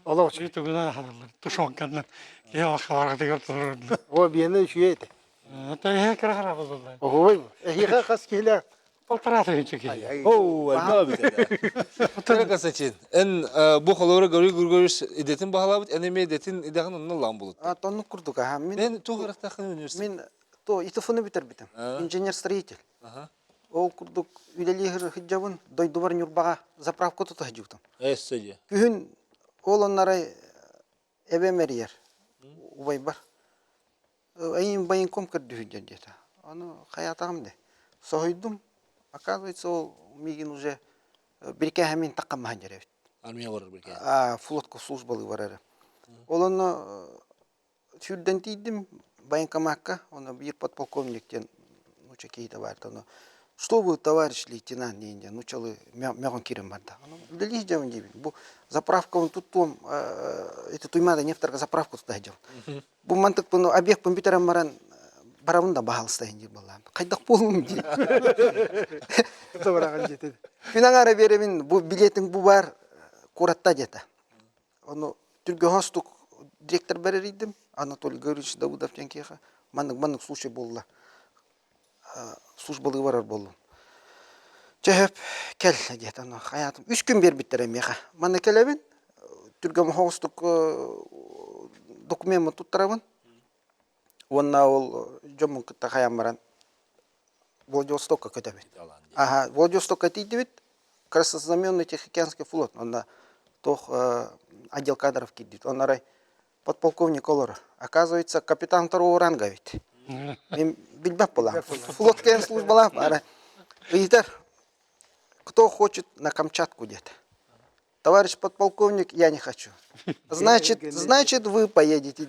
Олох тугунан аһараллар, тушенканнан киһи алхаларгытыгар турарынна. О, биэнэ үчүгэй этэ. Эһэ кыра хара болулар. Оһуой, эһиэхэ хас киһилээх? Полтора тыһыынча киһи. Оу, элбэх эбит этэ. Тара Константин, эн бу холобура Гаврил Григорьевич идэтин баһылаабыт, эн эмиэ идэтин идэҕин онно ылаан булут. А, тоннук курдук аха. Мин Мен туох ырахтааххын университет? Мин то ИТФ-ны бүтэрбитим. Инженер-строитель. Ол курдук үлэлии сылдьабын, дойдубар Ньурбаҕа заправка тута сылдьыбытым. Эссе дии. Күһүн ол оннарай эбэм эрийэр убайбар. Эйин военком көрдүһүн диэтэ. Ону хайаатаҕым де. Соһуйдум. Оказывается, ол миигин уже бирикээһэмин таккамаһан дьэрэбит. Армия барар бирикээһэ. А, флотка службалыы барар. Ол онно Сүүрдэн тиийдим военкомакка, онно биир подполковник диэн нуучча киһитэ баар ону что вы, товарищ лейтенант диэн диэн нууччалыы мөҕөн киирэн барда. Үлэлии сылдьабын диибин. Бу заправкабын туттуом, эти Туймаада нефтарга заправка тута сылдьабын. Бу мантыкпын объекпын бүтэрэн баран барабын да баһаалыста диир буоллаҕым. Хайдах буолуум дии. Күн аҥаара биэрэбин, бу билетиҥ бу баар куоратта диэтэ. Ону түргөһөстук директорбар эрийдим, Анатолий Гаврилович Давыдов диэн киһиэхэ маннык-маннык случай буолла, службалыы барар буоллум. Чэ сөп, кэл диэтэ, ону хайаатым. Үс күн биэрбиттэрэ миэхэ. Манна кэлэбин, түргэн оһоҕостук докумеммын туттарабын уонна ол дьоммун кытта хайаан баран Владивостокка көтөбүт. Аха, Владивостокка тиийдибит. Краснознаменный Тихоокеанский флот. Онно туох отдел кадров киирдибит. Онно арай подполковник олорор. Оказывается, капитан второго ранга ведь. Мен билбэт буолам. Флотка службалаах арай ыйытар, кто хочет на Камчатку диэт. Товарищ подполковник, я не хочу. Значит, значит, вы поедете.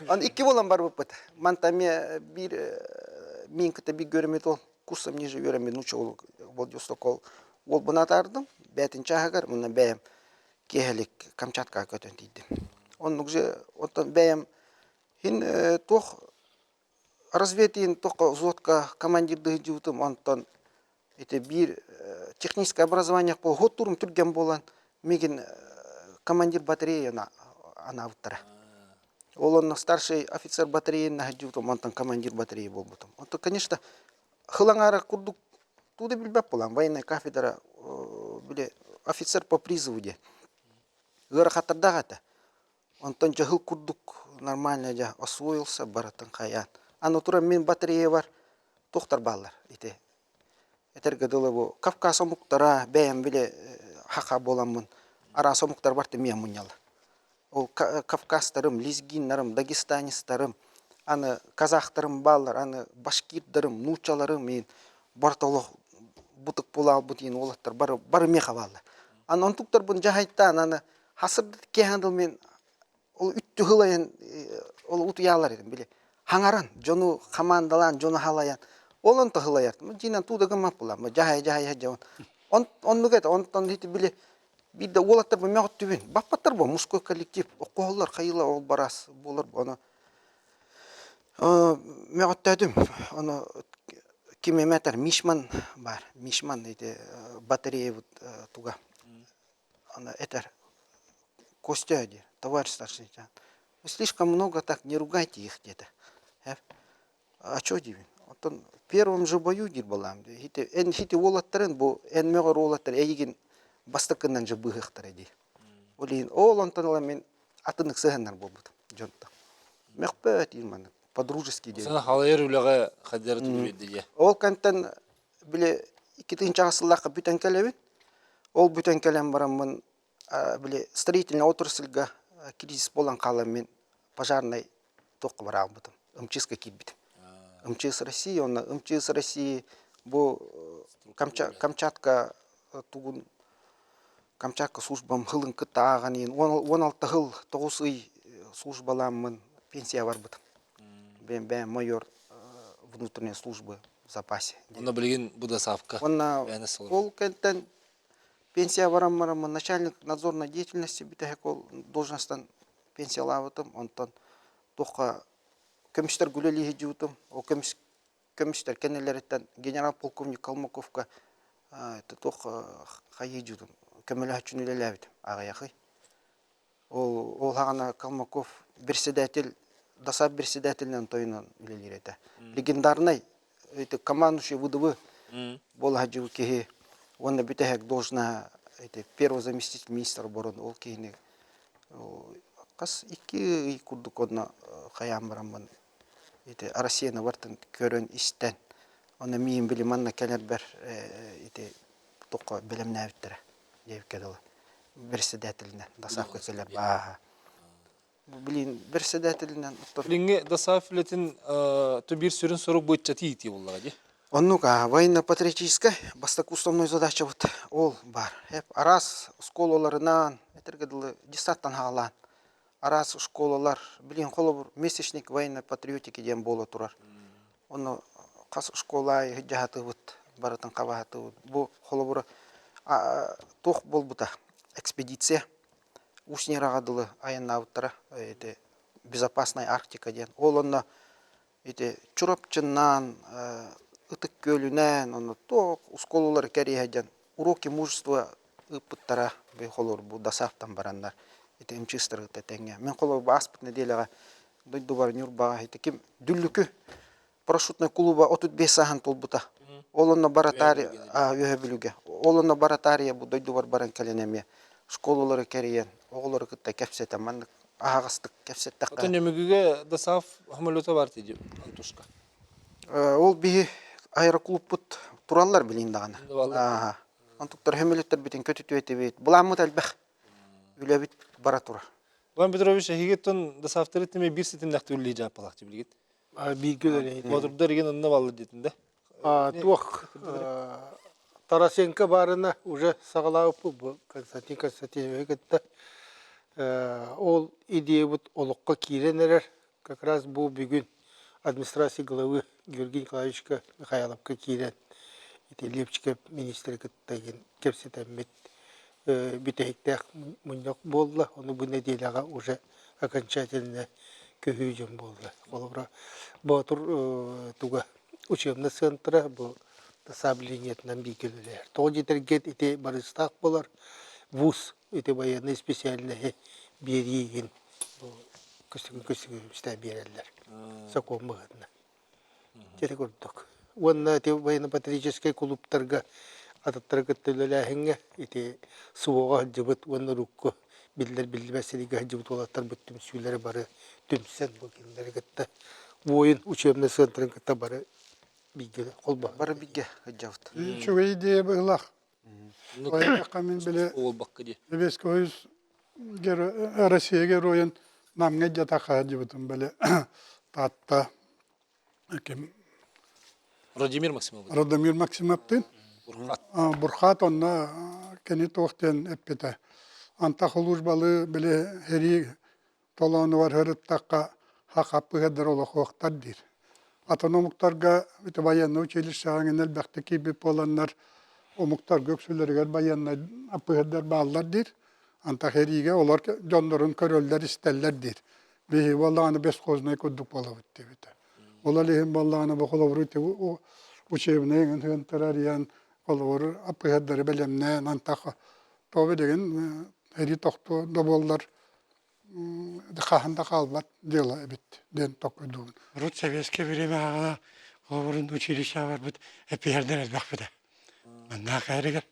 Он икки болан барбыппыт. Манта эмиэ биир мин кытта биир көрүммүт ол курсом ниже үөрэммит нуучча ол Владивосток ол уолбун атаардым. Бээтин чааһыгар мунна бэйэм киэһэлик Камчаткаҕа көтөн тиийдим. Оннук же оттон бэйэм хин туох разведиин туохха взводка командирдыы сылдьыбытым онтон ити биир техническое образование хоттуурум түргэн буолан миигин командир батарея анаабыттара. Ол онно старший офицер батареяны сылдьыбытым, онтон командир батареи буолбутум. Онтон, конечно, хыл аҥаара курдук туу да билбэт буолан, военная кафедра били офицер по призыву диэн ыарахаттардаах этэ. Онтон дьаһыл курдук нормально дьэ освоился барытын хайаан. Аны туран мин батареябар туохтар бааллар ити этэргэ дылы бу Кавказ омуктара бэйэм били хаха буоламмын араас омуктар барыта миэ мунньаллар. Ол кавказтарым, лезгиннарым, дагестанецтарым, аны казахтарым бааллар, аны башкирдарым, нууччаларым иин барыта олох бутук буолаалбыт иин уолаттар бары бары миэхэ бааллар. Аны онтуктарбын дьаһайтаан аны Хасырдыт киэһэн дыл мен ол үттү хылайан ол утуйаалар этим били хаҥаран дьону хамаандалаан дьону халайан ол онто хылайар дьиинэн туу да гыммат булам дьаһай дьаһай дьон оннук это онтон ити били биирдэ уолаттар бу мөҕүттүбүн баппаттар бу мужской коллектив оккоһоллор хайыла ол барас буолар ону мөҕүттөөтүм ону ким эметер мишман бар мишман ити батареябыт туга Она этэр Костя диир, товарищ старший лейтенант, вы слишком много так не ругайте их диэтэ. А чё диибин? Оттон первом же бою диир буолаам дии. Эн хити уолаттарын бу эн мөҕөр уолаттар эйигин бастакыннан же быыһыахтара дии. Ол иһин ол онтон ыла мин атыннык сыһаннар буолбутум дьонтон. Мөхпөт диир маннык по-дружески диэн. Сана халайар үлэҕэ хадьары түбүрдэ дии. Ол кэнтэн били 2000 сыллаахха бүтэн кэлэбин. Ол бүтэн кэлэн бараммын били строительный отрасльга кризис буолан хаалан мин. пожарнай туохха бараабытым, МЧС-ка киирбитим. МЧС России, онно МЧС России бу Камчатка тугун Камчатка службам хылын кытта ааҕан иһин 16 хыл 9 ый службалааммын пенсия барбытым. Бэйэм бэйэм майор внутренней службы в запасе. Онно билигин бу досаавка. Уонна ол кэнтэн пенсия баран бараммын начальник надзорной деятельности бүтэһик ол должностан пенсиялаабытым. Онтон туохха көмүстэр үлэлии сылдьыбытым. Ол көмүс көмүстэр кэннилэриттэн генерал-полковник Калмыковка туох хайыы дьудум көмөлөһөччүнү үлэлээбитим аҕыйахый. Ол ол хаҕана Калмыков председатель ДОСААФ председателинэн тойонун үлэлиир этэ. Легендарный это командующий ВДВ буола сылдьыбыт киһи уонна бүтэһик должноһа это первый заместитель министра обороны ол киһини хас икки ый курдук онно хайаан бараммын ити Россияны бартын көрөн истэн онно миин били манна кэлэрбэр ити туохха бэлэмнээбиттэрэ диэбиккэ дылы председателинэн ДОСААФка кэлэр ааһа блин председателинэн Билиҥҥи ДОСААФ үлэтин то биир сүрүн сорук бу ыччаты иитии буоллаҕа дии. Оннук военно-патриотическай бастакы уставной задачабыт ол баар. Араас школаларынан, этэргэ дылы детсадтан хаалаан араас школалар, билин холобур месячник военной патриотики диэн буола турар. Ону хас школа аайы дьаһатыбыт, барытын хабаһатыбыт. Бу холобура туох буолбута экспедиция Усть-Нераҕа дылы айаннаабыттара ити безопасная Арктика диэн. Ол онно ити Чурапчыннаан, Ытык Күөлүнээн, онно туох оскуолалары кэрийэ сылдьан уроки мужества ыыппыттара бу холобур бу ДОСААФтан бараннар ити МЧСтары кытта тэҥҥэ. Мин холобур бу ааспыт нэдиэлэҕэ дойдубар Ньурбаҕа ити ким Дүллүкү парашютнай кулууба 35 сааһын туолбута. Ол онно баратаарыйа Үөһэ Бүлүүгэ. Ол онно баратаарыйа бу дойдубар баран кэлэн эмиэ школалары кэрийэн, оҕолору кытта кэпсэтэн маннык аһаҕастык кэпсэттэххэ. Оттон Нөмүгүгэ ДОСААФ самолета бар дии Антушка. Ол биһи аэроклубпут тураллар билин даҕаны. Онтуктар хөмөлөттөрбүтүн көтүтүө Былааммыт элбэх. Үлэбит бара турар. Иван Петрович, эһигиттэн ДОСААФтары тиме биир ситимнэхти үллии дьааппалаах билигит. Бииргэ үлэлэһит. Боотурдар igen онно баллар диэтин да. Туох Тарасенко баарына уже саҕалаабыппыт бу Константин Константиновиһы кытта. Ол идеябыт олоххо киирэн эрэр. Как раз бу бүгүн администрация главы Георгий Николаевичка Михайловка киирэн ити Лепчиков министри кытта кэпсэтэммит бүтэһиктээх мунньах буолла. Ону бу нэдиэлэҕэ уже окончательно көһүү дьон буолла. Холобура, Боотур туга учебный центра бу саблиниятынан бииргэ үлэлэһэр. Тоҕо диэтэргит ити барыстаах буолар вуз ити военный специальноһы биэрии иһин көстүгүн көстүгүн биэрэллэр сокуон быһыытынан. Ити курдук. Уонна ити военно-патриотическай кулууптарга атыттары кытта үлэлээһиҥҥэ ити СВО-ҕа сылдьыбыт уонна урукку биллэр биллибэт сиргэ сылдьыбыт уолаттарбыт түмсүүлэрэ бары түмсэн бу кинилэри кытта воин учебный центрын кытта бары бииргэ холбоһон. Бары бииргэ сылдьабыт. Үчүгэй идея быһыылаах. Хайдахха мин били Буолбакка дии. Советский Союз Россия геройун Намҥа дьатахха сылдьыбытым били Таатта ким Владимир Максимов. Радомир Максимовтыын Бурхат. Бурхат онно кини туох диэн эппитэ. Антах службалы били сэрии толоонугар сырыттахха хахаппыһыдар олохуохтар диир. Атын омуктарга ити военнай училищеҕа эҥин элбэхтик киирбит буоланнар омуктарга үксүлэригэр байыаннай аппыһырдар бааллар диир. Антах эриигэ олор дьоннорун көрөллөр-истэллэр диир. Биһиги буоллаҕына бесхознай курдук буолабыт диэбитэ. Ол иһин буоллаҕына бу холобуру ити учебнай эҥин ыһыантары арыйан холобур аппыһырдары бэлэмнээн антах то билигин эрии тохтуо да буоллар хаһан да хаалбат дьыала эбит диэн толкуйдуубун. Урут советское время аҕана холобурун училищеҕа барбыт эпиһэрдэр элбэхпит ээ. Маннаах эригэр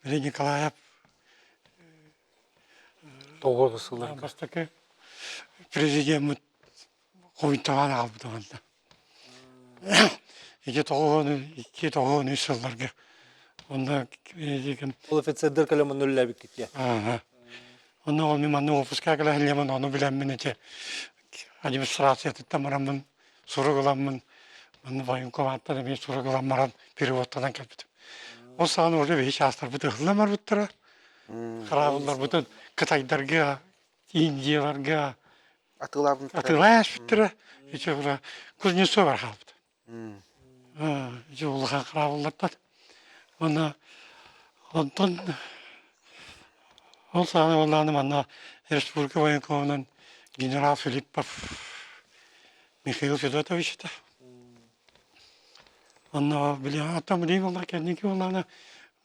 били Николаев Тоҕо сылларга. Бастакы президеммит хойутаан аҕалбыта манна. Ити тоҕуону икки тоҕуону үс сылларга онно Ол офицердар кэлэн манна үлэлээбиккит дии. Онно ол мин манна уоппускаҕа кэлэ сылдьаммын ону билэммин ити. администрациятыттан бараммын сурук ыламмын манна военкоматтан эмиэ сурук ылан баран переводтанан кэлбитим. Ол саҕана уже биһи чаастарбыт ыһыллан барбыттара. Хараабылларбытын кытайдарга, индияларга атыылаабыттара. Ити Кузнецовар хаалбыт. Ити улахан хараабыллартан. Уонна онтон ол саҕана буоллаҕына манна республика военкомунан генерал Филиппов Михаил Федотович этэ. Онно били оттон билигин буоллар кэнники буоллаҕына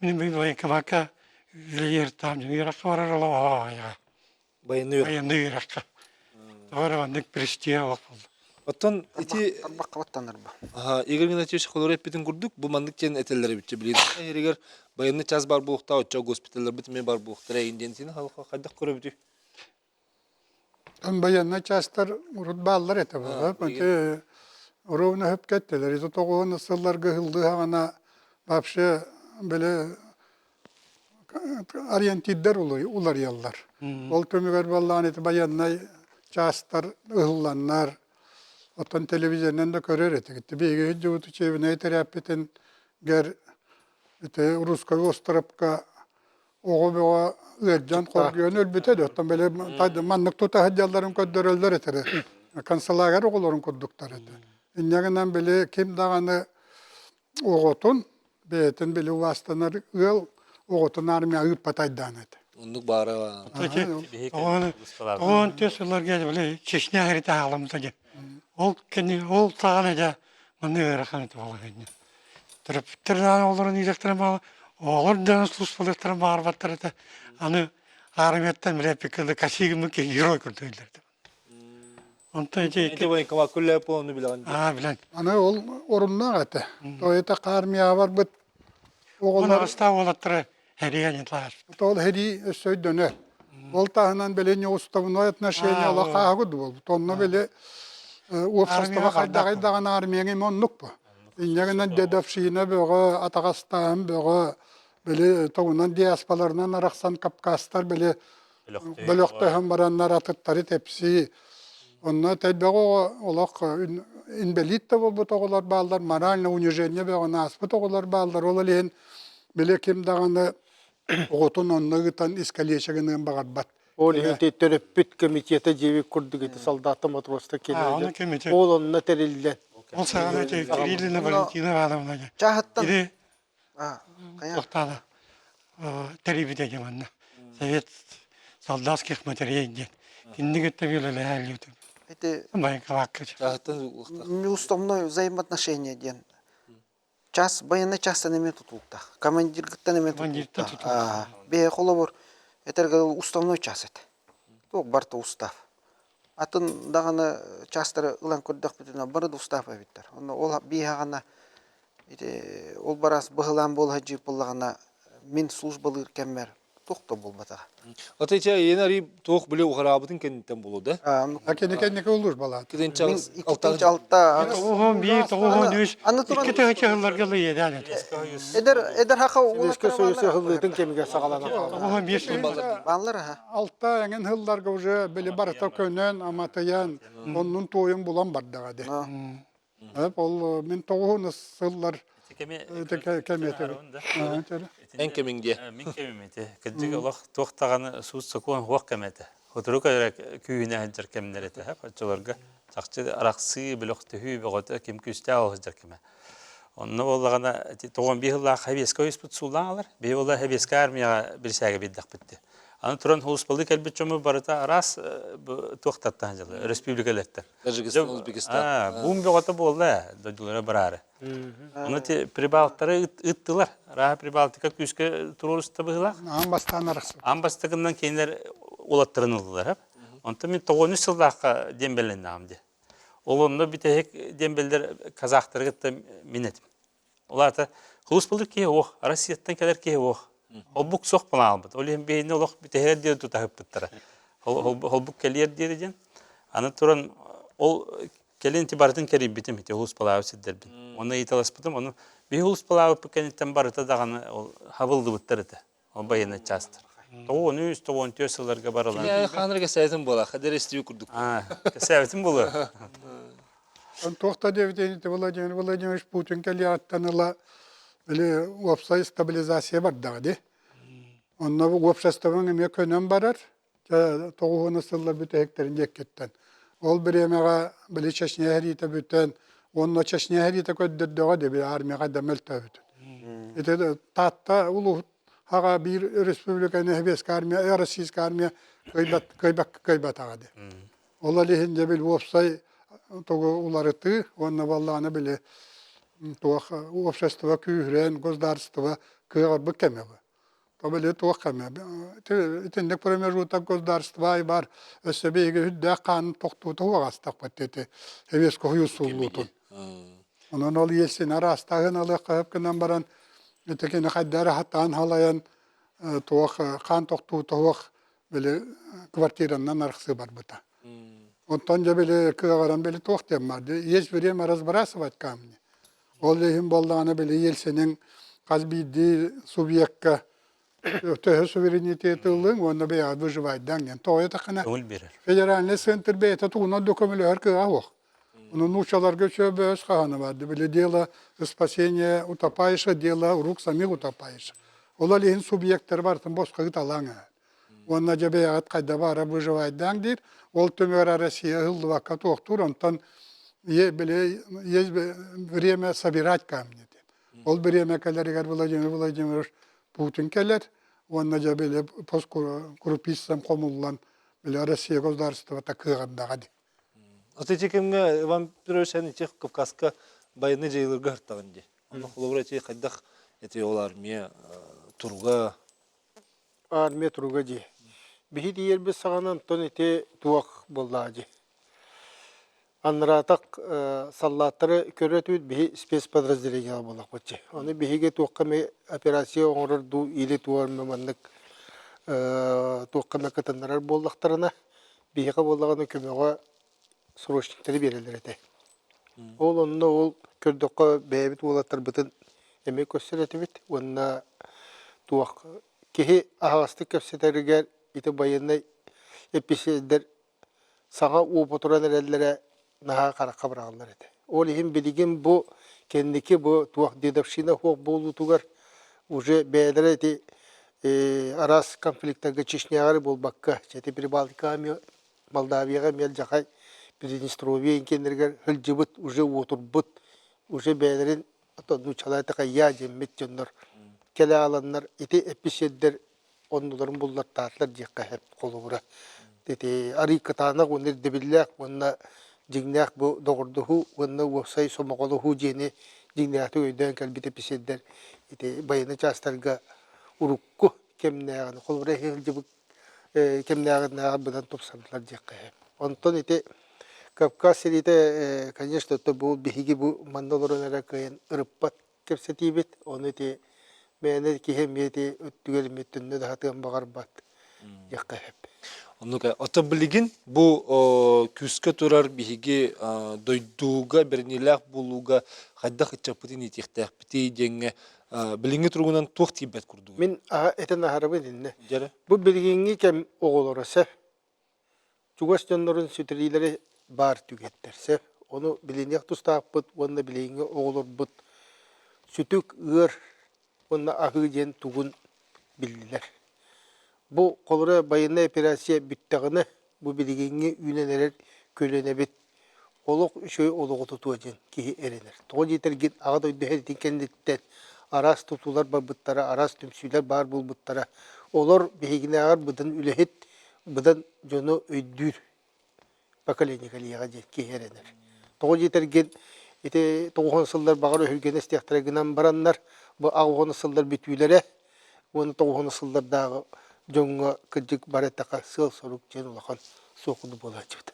мин военкомакка үлэлиир таам үөрэххэ барар олох Байыаннай үөрэх. Байыаннай үөрэххэ. Тоҕо эрэ маннык престиж олох буолла. Оттон ити Тарбахха баттанарба. Игорь Игнатьевич холоро эппитин курдук, бу маннык диэн этэллэр эбит. Билигин иһэригэр байыаннай час баар буолуохтаах, оччо госпиталларбыт эмиэ баар буолуохтара эйин диэн син хайдах көрөбүтүй? Там байыаннай чаастар урут бааллар этэ буолар. Ити ровно хөп кеттилер. Ити тоҕуһун сылларга ыһыллыһаҕына вообще били ориентирдэр уларыйаллар. Ол түмүгэр буоллаҕына ити байыаннай чаастар ыһылланнар, оттон телевизорынан да көрөр этигит. Биһиги дьыбыт учебнай тэрээппитин гэр ити Русскай островка оҕо бөҕө ыалдьан хоргуйан өлбүтэ да оттон били маннык тута сылдьалларын көрдөрөллөр этэрэ концлагерь оҕолорун курдуктар этэ инньэ гынан били ким даҕаны оҕотун бэйэтин били убаастанар ыал оҕотун армия ыыппатайдаан этэ Оннук баара. Оҕон түс сылларга били Чечня хэрите халамта диэн. Ол кини ол саҕана дьэ манны ыарахан этэ буолла Төрөппүттэр даҕаны олорон иитэхтэрин баҕа оҕолор даҕаны службалыахтарын баҕарбаттар этэ. Аны армияттан били эппиккэ косигыммыт киһи герой курдук иһиллэр этэ. Онтон ити Ити военкомат күллээп ону билэҕин дии. Аа билэн. Аны ол оруннаах этэ. То это армияҕа барбыт Оҕолор оҕолор астаах уолаттара хэрийэн ытаспыт. ол хэрии өссө өйдөнөр. Ол таһынан били неуставное отношение олох ааһыгыт буолбут. Онно били уопсастыба хайдаҕый даҕаны армияҥа им оннук бу. Инньэ гынан дедовщина бөҕө, атаҕастааһын бөҕө, били тоҕунан диаспаларынан арахсан кавказтар били бөлөхтөһөн бараннар атыттары тэпсии. Онно тэлбэҕэ оҕо олох инбэлиит да буолбут оҕолор бааллар, морально унижение бөҕөнү ааспыт оҕолор бааллар. Ол иһин били ким даҕаны оҕотун онно ыытан искалеча гыныан баҕарбат. Ол иһин төрөппүт комитета диэбит курдук ити солдаттар матростар кэлэр Ол онно тэриллэн. Ол саҕана Кириллина Валентина Ивановна Чааһыттан или туохтаана тэрийбитэ диэн манна Совет солдатских матерей диэн кинини кытта үлэлэһэ Ити военкомакка Чааһыттан неуставное взаимоотношение диэн час военный частан эмиэ тутулуктаах. Командиргыттан эмиэ тутулуктаах. Бэйэ холобур этэргэ уставной час этэ. Туох барыта устав. Атын даҕаны чаастары ылан көрдөхпүтүнэ бары да устав эбиттэр. Онно ол бииһаҕына ити ол бараас быһылаан буола сылдьыбыт буоллаҕына мин службалыыр кэммэр туох да буолбатаҕа. Ата ити айыын арый туох биле уһараабытын кэнниттэн буолуо да? А кини кэнники улуур балаат. Китинчэ алта 91, 93, икки тыһыынча сылларга иэдээн этэ. Эдэр эдэр хаха Сэбиэскэй Союз ыһыллыытын кэмигэр саҕаланан хаалла. Бааллар аха. Алта эҥин сылларга уже били барыта көнөн, аматыйан, оннун туойун булан бардаҕа де. Ол мин тоҕуһун сыллар Эн кэмиҥ диэ. Мин кэмим ити. Кырдьык олох туох даҕаны суут-сокуон суох кэмэ этэ. Сотору кэлэрэ күүһүнэ сылдьар кэмнэр этэ. Оччолорго чахчы арахсыы, бөлөхтөһүү бөҕөтө ким күүстээх ол сылдьар кэмэ. Онно буоллаҕына ити 95 сыллаах Хэбиэскэ ойуспут суулаан ылар. Биһи буолла Хэбиэскэ армияҕа бирисээгэ биэрдэхпит дии. Аны туран һулуспалыы кэлбит дьоммут барыта араас туохтартан дьылы өрөспүүбүлүкэлэртэн. Тажикистан, Узбекистан. Буум бөҕөтө буолла дойдулара бараары. Ону ти Прибалтары ыттылар. Арааһа Прибалтика күүскэ туруоруста быһыылаах. Аан бастаан арахсыбыт. Аан бастакынан кинилэр улаттарын ыллылар. Онтон мин 93 сыллаахха диэн бэлэннэҕим дии. Ол онно бүтэһик диэн казахтары кытта мин этим. Ол аата хулуспалык киһи ох, Россияттан кэлэр киһи ох. Холбук суох буолан Ол иһин биһини олох бүтэһэр диэн тутаһыппыттара. Холбук кэлиэр диэри диэн. Аны туран ол кэлин ити барытын кэрийбитим ити улуспалаабыт сирдэрбин. Онно ыйыталаспытым. Ону биһи улуспалаабыппыт кэнниттэн барыта даҕаны ол хабыллыбыттар этэ. Ол байыаннай чаастар. 93, 94 сылларга барылан. Кини хааныр кэсээтин буола, хадер истиби курдук. Кэсээбитин буолуо. Туох да диэбитин Владимир Владимирович Путин кэлиэҕиттэн ыла били уопсай стабилизация бардаҕа дии. Онно уопсастыбаҥ эмиэ көнөн барар, тоҕуһуна сыллар бүтэһиктэрин диэккиттэн. Ол бириэмэҕэ били Чечня сэриитэ бүтэн, уонна Чечня сэриитэ көрдөрдөҕө дии, били армияҕа да мөлтөөбүтүн. Ити Таатта улууһут аҕа биир республиканы Сэбиэскэй армия, Российская армия кыайбат, кыайбакка кыайбатаҕа дии. Ол иһин дьэ били уопсай тугу уларытыы уонна буоллаҕына били туох общество күүһүрэн, государство кыаҕырбыт кэмэ бу. То били туох кэмэ итинник промежуток государство бар өссө биһиги үрдээх хаанын тохтуута уоҕастахпыт ити Сэбиэскэй Союз сууллуутун. Онон ол Ельцин араастааһын алыахха сөп гынан баран ити кини хайдах эрэ хатаан халайан туох хаан тохтуута суох били квартиранан арахсыы барбыта. Онтон дьэ били кыаҕыран били туох диэн баар есть время разбрасывать камни. Ол иһин буоллаҕына били Ельцинин хас биирдии субъекка төһө суверенитет ыллыҥ уонна бэйэҕэ выживайдаҥ диэн. Тоҕо диэтэххинэ федеральный центр бэйэтэ тугунан да көмөлөһөр кыаҕа суох. Ону нууччаларга үчүгэй бөҕөс хаһаана баар. Били дело спасения утопающих, дело рук самих утопающих. Ол иһин субъектары барытын босхо ыыталааҥ ээ. Уонна дьэ бэйэҕит хайда баара выживайдаҥ диир. Ол түмүгэр Россия ыһыллыбакка туохтуур, онтон били есть время собирать камни диэн. Ол бириэмэ кэлэригэр Владимир Владимирович Путин кэлэр уонна дьэ били крупицам хомуллан били Россия государствота кыаҕырдаҕа дии. Аты ити кэмҥэ Иван Петрович эн ити Кавказка байыаннай дьайыыларга сыртаҕын дии. Онно холобура ити хайдах ити ол армия туруга Армия туруга дии. Биһи тиийэрбит саҕана онтон ити туох буоллаҕа дии. Аннараатах саллааттары көрө түбүт биһи спецподразделениеҕа буоллахпыт дии. Ону биһиги туохха эмэ операция оҥорор дуу или туох эмэ маннык туохха эмэ кытыннарар буоллахтарына биһиэхэ буоллаҕына көмөҕө срочниктары биэрэллэр этэ. Ол онно ол көрдөххө бэйэбит уолаттарбытын эмиэ көрсөр этибит уонна туох киһи аһаҕастык кэпсэтэригэр ити байыаннай эписиэрдэр саҥа уопутуран эрэллэрэ наһаа харахха быраҕыллар этэ. Ол иһин билигин бу кэнники бу туох дедовщина суох буолуутугар уже бэйэлэрэ ити араас конфликтарга Чечняҕа эрэ буолбакка, ити Прибалтикаҕа эмиэ Молдавияҕа эмиэ алдьархай Приднестровье киэннэригэр сылдьыбыт, уже уотурбут, уже бэйэлэрин нууччалыы такайя диэммит дьоннор кэлэ ааланнар ити эписиэрдэр оннуларын буллартаатылар диэххэ сөп холобура. Ити арый кытаанах уонна ирдэбиллээх уонна дьиҥнээх бу доҕордоһуу уонна уопсай сомоҕолоһуу диэни дьиҥнээхтик өйдөөн кэлбит эписиэрдэр ити байыаннай чаастарга урукку кэмнээҕини холобура сылдьыбыт кэмнээҕинээҕэр быдан тупсардылар диэххэ сөп. Онтон ити Кавказ сэриитэ, конечно, бу биһиги бу манна олорон эрэ кыайан ырыппат кэпсэтиибит. Ону ити мээнэ киһи эмиэ ити өттүгэр эмиэ төннө да сатыан баҕарбат диэххэ сөп. Оннук Оттон билигин бу күүскэ турар биһиги дойдуга бэриниилээх буолууга хайдах ыччаппытын иитиэхтээхпитий диэҥҥэ билиҥҥи туругунан туох тиийбэт курдугуй? Мин этэн аһарабын иннэ. Дьэрэ. Бу билигиҥҥи кэм оҕолоро сөп. Чугас дьоннорун сүтэриилэрэ баар түгэттэр сөп. Ону билиниэх тустаахпыт уонна билиҥҥи оҕолорбут сүтүк ыар уонна аһыы диэн тугун биллилэр. Бу холобура байыаннай операция бүттэҕинэ, бу билигиҥҥи үүнэн эрэр көлүөнэбит олох үчүгэй олоҕу тутуо диэн киһи эрэнэр. Тоҕо диэтэргин Аҕа дойду сэриитин кэнниттэн араас тутуулар барбыттара, араас түмсүүлэр баар буолбуттара. Олор биһигинээҕэр быдан үлэһит, быдан дьону өйдүүр поколение кэлиэҕэ диэн киһи эрэнэр. Тоҕо диэтэргин ити тоҕуһун сыллар баҕар өһүргэнэ истиэхтэрэ гынан бараннар, бу аҕыс сыллар бүтүүлэрэ уонна тоҕуһун сыллардааҕы дьоҥҥо кырдьык бар эттэххэ сыал-сорук диэн улахан суох буолааччыбыт.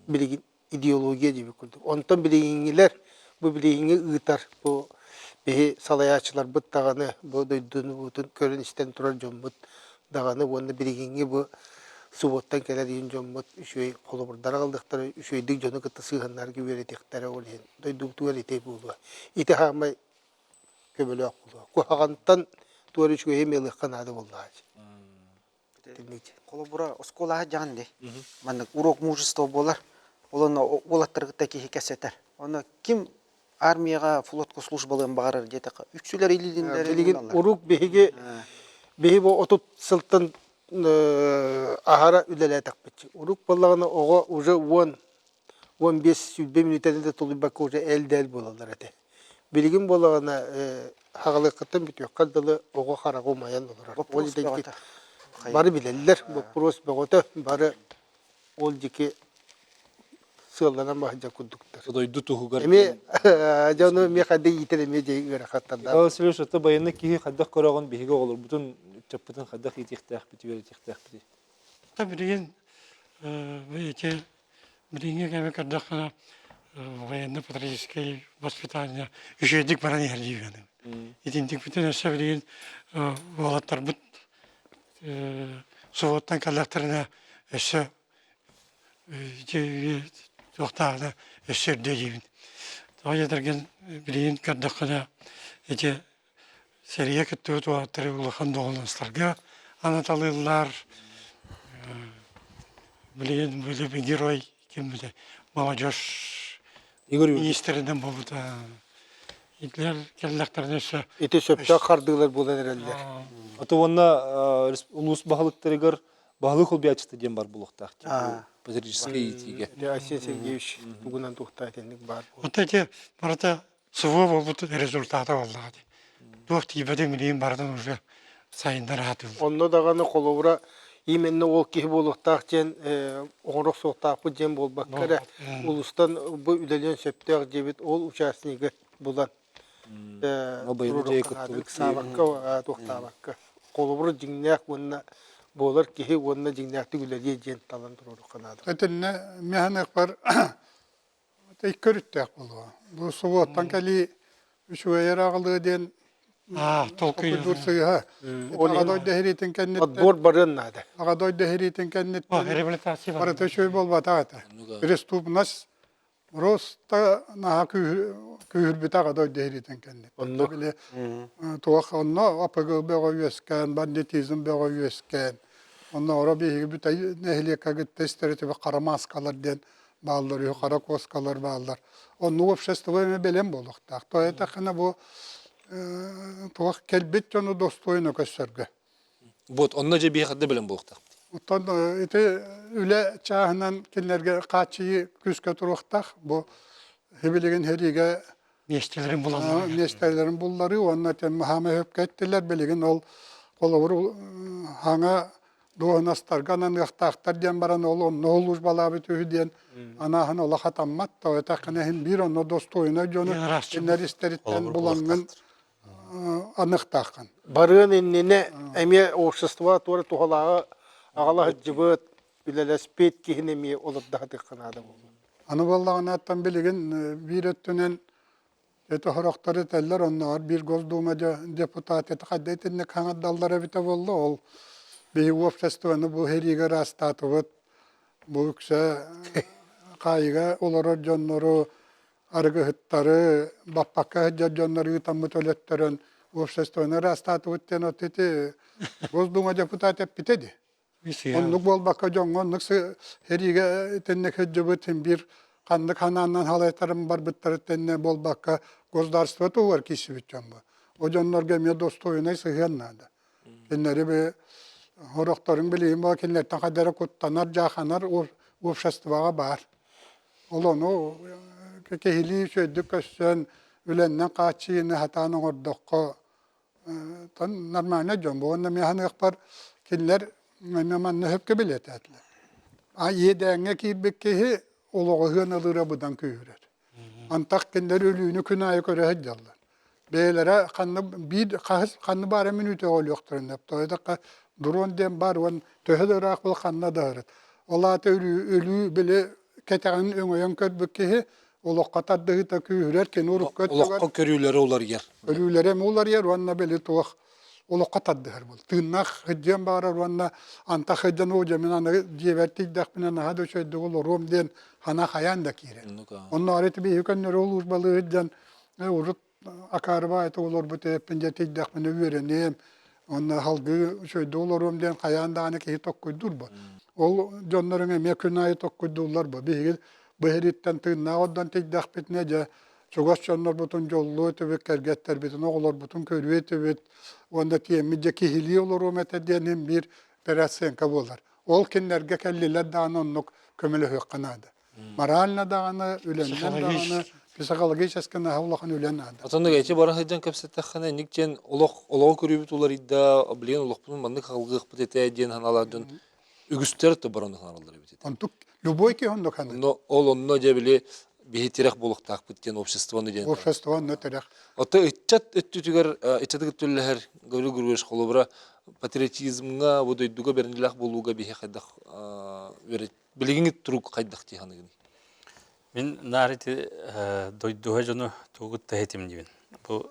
Билигин идеология диэбит курдук. Онтон билигиҥҥилэр бу билигиҥҥи ыытар бу биһи салайааччыларбыт даҕаны бу дойдуну көрөн-истэн турар дьоммут даҕаны уонна билигиҥҥи бу субуоттан кэлэр иһин дьоммут үчүгэй холобурдары аҕаллыахтара, үчүгэйдик дьону кытта сыһыаннаһарга үөрэтиэхтэрэ ол иһин дойдубутугар ити буолуо. Ити хаамай көмөлөөх буолуо. Куһаҕантан туора үчүгэйи эмиэ ылыахха наада буоллаҕа. Холобура, оскуолаҕа дьаҕан дии. Маннык урок мужества буолар. Ол онно уолаттары кытта киһи кэпсэтэр. Онно ким армияҕа, флотка службалыан баҕарар диэтэххэ, үксүлэр илиилиннэрин Билигин урук биһиги биһи бу 30 сылтан аһара үлэлээтэхпит. Урук буоллаҕына оҕо уже 10 15-20 мүнүүтэни да тулуйбакка уже эл-дээл буолаллар этэ. Билигин буоллаҕына хаҕалыаххыттан бүтүөххэ дылы оҕо хараҕа умайан олорор. Ол Боппуруос бөҕөтө. бары билэллэр, боппуруос бөҕөтө, бары ол диэки сыалланан баһыдьа курдуктар. Дойду туһугар. Эмиэ дьону эмиэ хайда иитэр эмиэ дьэ ыарахаттардаах. Николай Васильевич, ото байыаннай киһи хайдах көрөҕүн биһиги оҕолорбутун, ыччаппытын хайдах иитиэхтээхпит, үөрэтиэхтээхпитий? Билигин ити Билиҥҥи кэми көрдөххүнэ, военно-патриотическай воспитание үчүгэйдик баран иһэр диибин. Итинтикпитин өссө билигин уолаттарбыт субуоттан кэллэхтэринэ өссө туохтааҕына өссө үрдүө диибин. Тоҕо диэтэргин билигин көрдөххүнэ ити Сэриигэ кыттыбыт уолаттары улахан дуоһунастарга анаталыыллар. Билигин били герой ким билэ молодежь Игорь министринэн буолбута. Итилэр кэллэхтэринэ өссө Ити сөптөөх хардыылар буолан эрэллэр. Ото уонна улуус баһылыктарыгар баһылык холбуйааччыта диэн бар буолуохтаах патриотическай иитиигэ. Айсен Сергеевич тугунан туохтаа итинник баар буолуо. Вот эти барыта СВО буолбут результата буоллаҕа дии. Туох тиийбэтин билигин барытын уже сайыннара сатыыллар. Онно даҕаны холобура именно ол киһи буолуохтаах диэн оҥоро охсуохтаахпыт диэн буолбакка эрэ улуустан бу үлэлиэн сөптөөх диэбит ол участнигы булан ыксаабакка туохтаабакка холобура дьиҥнээх уонна буолар киһи уонна дьиҥнээхтик үлэлиэ диэн талан туруоруохха наада. Итиннэ миэхэ Икки өрүттээх буолуо. Бу субуоттан кэлии үчүгэй эрэ аҕалыа диэн толкуйдуур сыыһа. Аҕа дойду эһириитин кэнниттэн Отбор барыан наада. Аҕа дойду эһириитин кэнниттэн реабилитация барыта үчүгэй буолбатах этэ. Преступность просто наһаа күүһүрбүтэ аҕа дойду эһириитин кэнниттэн. Оннук. Били туох онно АПГ бөҕө үөскээн, бандитизм бөҕө үөскээн. Онно оро биһиги бүтэй нэһилиэккэ кытта истэритибэ хара мааскалар диэн бааллар үһү, хара куоскалар бааллар. Оннук общество эмэ бэлэм буолуохтаах. То этэххинэ бу туох кэлбит дьону достойно көссөргө. Вот, онно дьэ биһиэхэ да бэлэм буолуохтаах. Оттон ити үлэ чааһынан кинилэргэ хааччыйыы күүскэ туруохтаах. Бу билигин сэриигэ миэстэлэрин булаллар. Миэстэлэрин булларыы уонна хаама өпкө эттилэр. Билигин ол холобур хаҥа дуоһунастарга ананыахтаахтар диэн баран ол онно службалаабыт үһү диэн анааһын олох хатаммат тоҕо этэххинэ иһин биир онно достойнай дьону кинилэр истэриттэн булаҥҥын аныахтааххын. Барыан иннинэ эмиэ общество туора туһалааҕы аҕала сылдьыбыт, үлэлэспит киһини эмиэ олордоһутуохха наада буолуо. Аны буоллаҕына оттон билигин биир өттүнэн Это сорохтор этэллэр, оннооҕор биир Госдума депутат это хайда итинник хаҥардаллар эбитэ буолла, ол биһиги уопсастыбаны бу сэриигэ ыраастаатыбыт, бу үксэ хаайыыга олорор дьоннору, арыгыһыттары, баппакка сылдьар дьоннору ыытаммыт өлөттөрөн уопсастыбаны ыраастаатыбыт диэн от ити Госдума депутат эппитэ дии. Оннук буолбакка дьоҥҥо оннук сэриигэ итинник сылдьыбыт син биир ханнык ханааннан халайтаран барбыттарыттан буолбакка государство туһугар киирсибит дьон бу. О дьоннорго эмиэ достойнай сыһыан наада. Кинилэри би сорохторун билигин бу кинилэртэн хайда эрэ куттанар, дьааханар обществоҕа баар. Ол ону киһилии үчүгэйдик көрсөн, үлэннэн хааччыйыыны сатаан оҥордоххо нормальный дьон буолан эмиэ саныахпар кинилэр эмиэ манна сөпкө билиэтээтилэр. А иэдээҥҥэ киирбит киһи олоҕу ылыыра быдан күүһүрэр. Антах кинилэр өлүүнү күн аайы көрө сылдьаллар. Бэйэлэрэ ханна биир хаһыс ханна баара мүнүүтэ өлүөхтэрин сөп. Тоҕо дрон диэн баар уон төһө да ыраах буол ханна да ырыт. Ол аата өлүү, өлүү били кэтэҕин өҥөйөн көрбүт киһи олоххо тардыһыыта күүһүрэр, кини урукку өттүгэр олоххо көрүүлэрэ уларыйар. Көрүүлэрэ эмэ уларыйар уонна били туох олоххо тардыһар буол. Тыыннаах сылдьыан баҕарар уонна антах сылдьан оо дьэ мин аны дьиэбэр тиийдэхпинэ наһаа да үчүгэйдик олоруом диэн санаа хайаан да киирэр. Оннооҕор ити биһиги көннөрү улуус балыыһыт дьон урут акаарыбай олорбут эппин дьэ тиийдэхпинэ үөрэниэм. Уонна салгыы үчүгэйдик олоруом диэн хайаан даҕаны киһи токкуйдуур бу. Ол дьонноруҥ эмиэ күн аайы токкуйдууллар бу. Биһиги бу иһириттэн тыыннаах ордон тиийдэхпитинэ дьэ чугас дьоннорбутун дьоллуо этибит, кэргэттэрбитин, оҕолорбутун көрүө этибит уонна тиэммит дьэ киһилии олоруом этэ диэн биир переоценка буолар. Ол кинилэргэ кэллилэр даҕаны оннук көмөлөһүөххэ наада. Морально даҕаны, үлэннэн даҕаны, психологически наһаа улахан үлэ наада. Отоннук эти бара сылдьан кэпсэттэххинэ, инник диэн олох олоҕу көрүүбүт уларыйда, билигин олохпутун маннык халгыахпыт этэ диэн санаалаах дьон үгүстэр да баран санаалар эбит этэ. Онтук любой киһи оннук саныыр. Онно ол онно дьэ били биһи тирэх буолуохтаахпыт диэн обществоны диэн. Общество онно тирэх. Ото ыччат өттүтүгэр ыччаты кытта Гаврил Григорьевич холобура патриотизмҥа бу дойдуга бэриниилээх буолууга биһи хайдах билигиҥҥи турук хайдах дии саныгыный? Мин наар ити дойдуга дьону тугу кытта иһитим диибин. Бу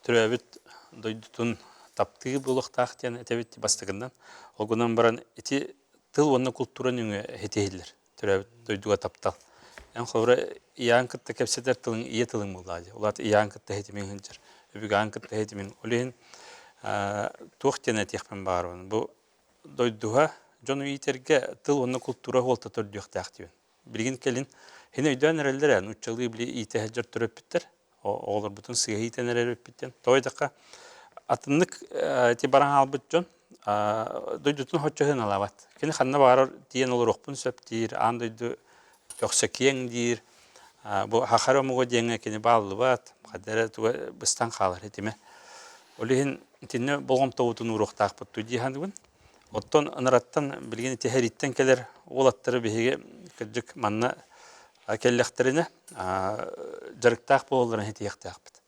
төрөөбүт дойдутун таптыы буолуохтаах диэн этэбит бастакыннан. Ол гынан баран ити тыл уонна култуура нөҥүө иһитиһиллэр. Төрөөбүт дойдуга таптал. Эн холобура ийээн кытта кэпсэтэр тылыҥ ийэ тылыҥ буоллаҕа дии. Ол аата ийээн кытта иһитимиҥ сылдьар. Өбүгэҕин кытта иһитимиҥ. Ол иһин туох диэн этиэхпин баҕарабын. Бу дойдуга дьону иитэргэ тыл уонна култуура суолта төрдүөхтээх диибин. Билигин кэлин хин өйдөөн эрэллэр ээ, нууччалыы били иитэ сылдьар төрөппүттэр оҕолорбутун сыыһа иитэн эрэр эбиппит диэн. Тоҕо диэтэххэ, атыннык ити баран хаалбыт дьон дойдутун соччо сыаналаабат. Кини ханна баҕарар тиийэн олоруохпун сөп диир, аан дойду көхсө киэҥ диир. Бу хахар омуга диэҥҥэ кини бааллыбат, ханна эрэ туга быстан хаалар этимэ. Ол иһин итиннэ болҕомтобутун ууруохтаахпыт дуу дии саныыбын. Оттон ыныраттан билигин ити сэрииттэн кэлэр уолаттары биһиги кырдьык манна кэллэхтэринэ дьарыктаах буолалларын ситиһиэхтээхпит.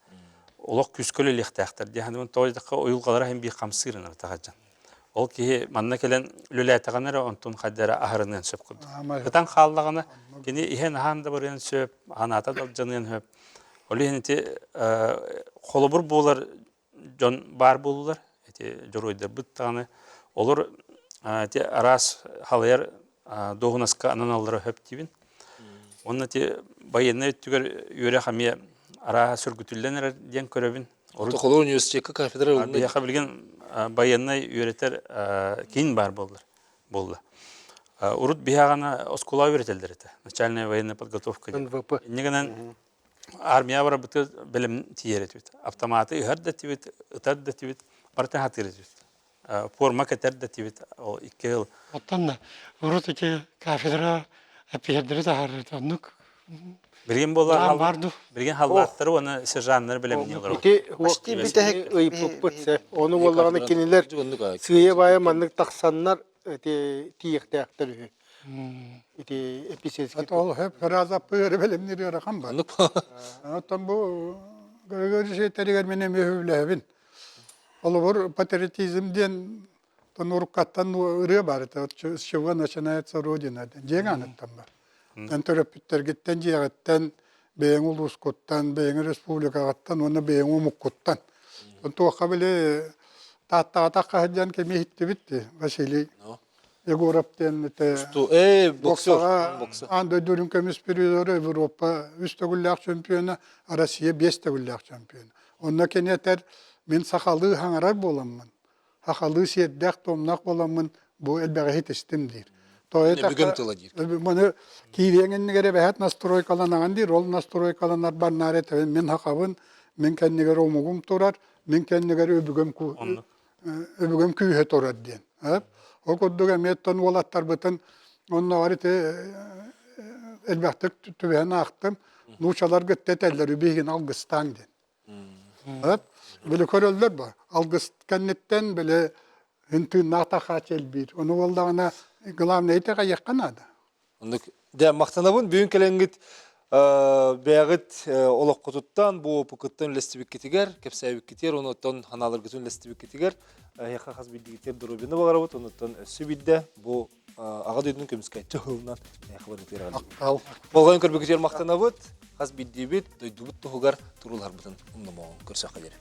Олох күүскэ үлэлиэхтээхтэр дии саныыбын. Тоҕо диэтэххэ уйулҕалара иһин биир хамсыыр ынырата сылдьан. Ол киһи манна кэлэн үлэлээтэҕинэ эрэ онтун хайда эрэ аһарыныан сөп курдук. Ытан хааллаҕына кини иһэн-аһаан да барыан сөп, анаата да алдьаныан сөп. Ол иһин ити холобур буолар дьон баар буоллулар. Ити дьоруойдарбыт даҕаны олор ити араас халайар дуоһунаска ананаллара сөп диибин. Уонна ити байыаннай өттүгэр үөрэх эмиэ арааһа сөргүтүллэн эрэр диэн көрөбүн. Холобур университекка кафедра ылынна. Биһиэхэ билигин байыаннай үөрэтэр киин баар буоллар буолла. Урут биһиэхэ оскуола үөрэтэллэр этэ. Начальная военная подготовка. НВП. Инньэ гынан армия барабыты бэлэм тиийэр этибит. Автоматы ыһар да этибит, ытар да этибит, барытын хатыыр этибит. Форма кэтэр да этибит ол икки сыл. Оттон да урут ити кафедра эпиһэрдэри таһаарар оннук Билигин буоллар билигин халлааттары уонна сержаннары бэлэмниир олорор. Ити Почти бүтэһик ыйыппыппыт сэ. Ону буоллаҕына кинилэр сыыйа-баайа маннык тахсаннар ити тиийиэхтээхтэр үһү. Ити эписиэски. Ол хөп фраза пыыры бэлэмниир ыарахан бар. Оттон бу Григорий тэригэр мин эмиэ үбүлэһэбин. Холобур, патриотизм диэн уруккаттан ырыа бар этэ. С чего начинается Родина диэн. Дьиэҥ аныттан бар. Эн төрөппүттэргиттэн, дьиэҕиттэн, бэйэҥ улуускуттан, бэйэҥ республикаҕыттан уонна бэйэҥ омуккуттан. Туохха били Тааттаҕа сылдьан кими иһиттибит дии, Василий Егоров диэн этэ боксаҕа аан дойду үрүҥ көмүс призера, Европа үс төгүллээх чемпиона, Россия биэс төгүллээх чемпиона. Онно кини этэр, мин сахалыы хаҥарар буоламмын, сахалыы сиэрдээх-туомнаах буоламмын бу элбэҕи иһитистим диир. Бүгүм тыла диир. Маны киириэҥ иннигэр эбэһээт настройкаланаҕын диир, ол настройкаланар барнаары этэбин, мин сахабын, мин кэннигэр омугум турар, мин кэннигэр өбүгэм өбүгэм күүһэ турар диэн. Ол курдук эмиэ оттон уолаттарбытын оннооҕор ити элбэхтик түбэһэн аахтым. Нуучалар кытта этэллэр үбиһигин алгыстааҥ диэн. Били көрөллөр бу. Алгыс кэнниттэн били тыыннаах тахааччы элбиир. Ону буоллаҕына главное итэҕэйиэххэ наада. Оннук дьэ махтанабын бүгүн кэлэҥҥит бэйэҕит олоххутуттан бу опыкыттан үллэстибиккитигэр, кэпсээбиккитигэр, онуттан ханааларгытын үллэстибиккитигэр эһиэхэ хас биирдиигитигэр доруобуйаны баҕарабыт, онуттан өссө биирдэ бу аҕа дойдунун көмүскээччи уһулунан эһиэхэ барытыгар Болҕойон көрбүккүтүгэр махтанабыт, хас биирдиибит дойдубут туһугар туруулаһарбытын умнумуоҕуҥ. Көрсөххө диэри.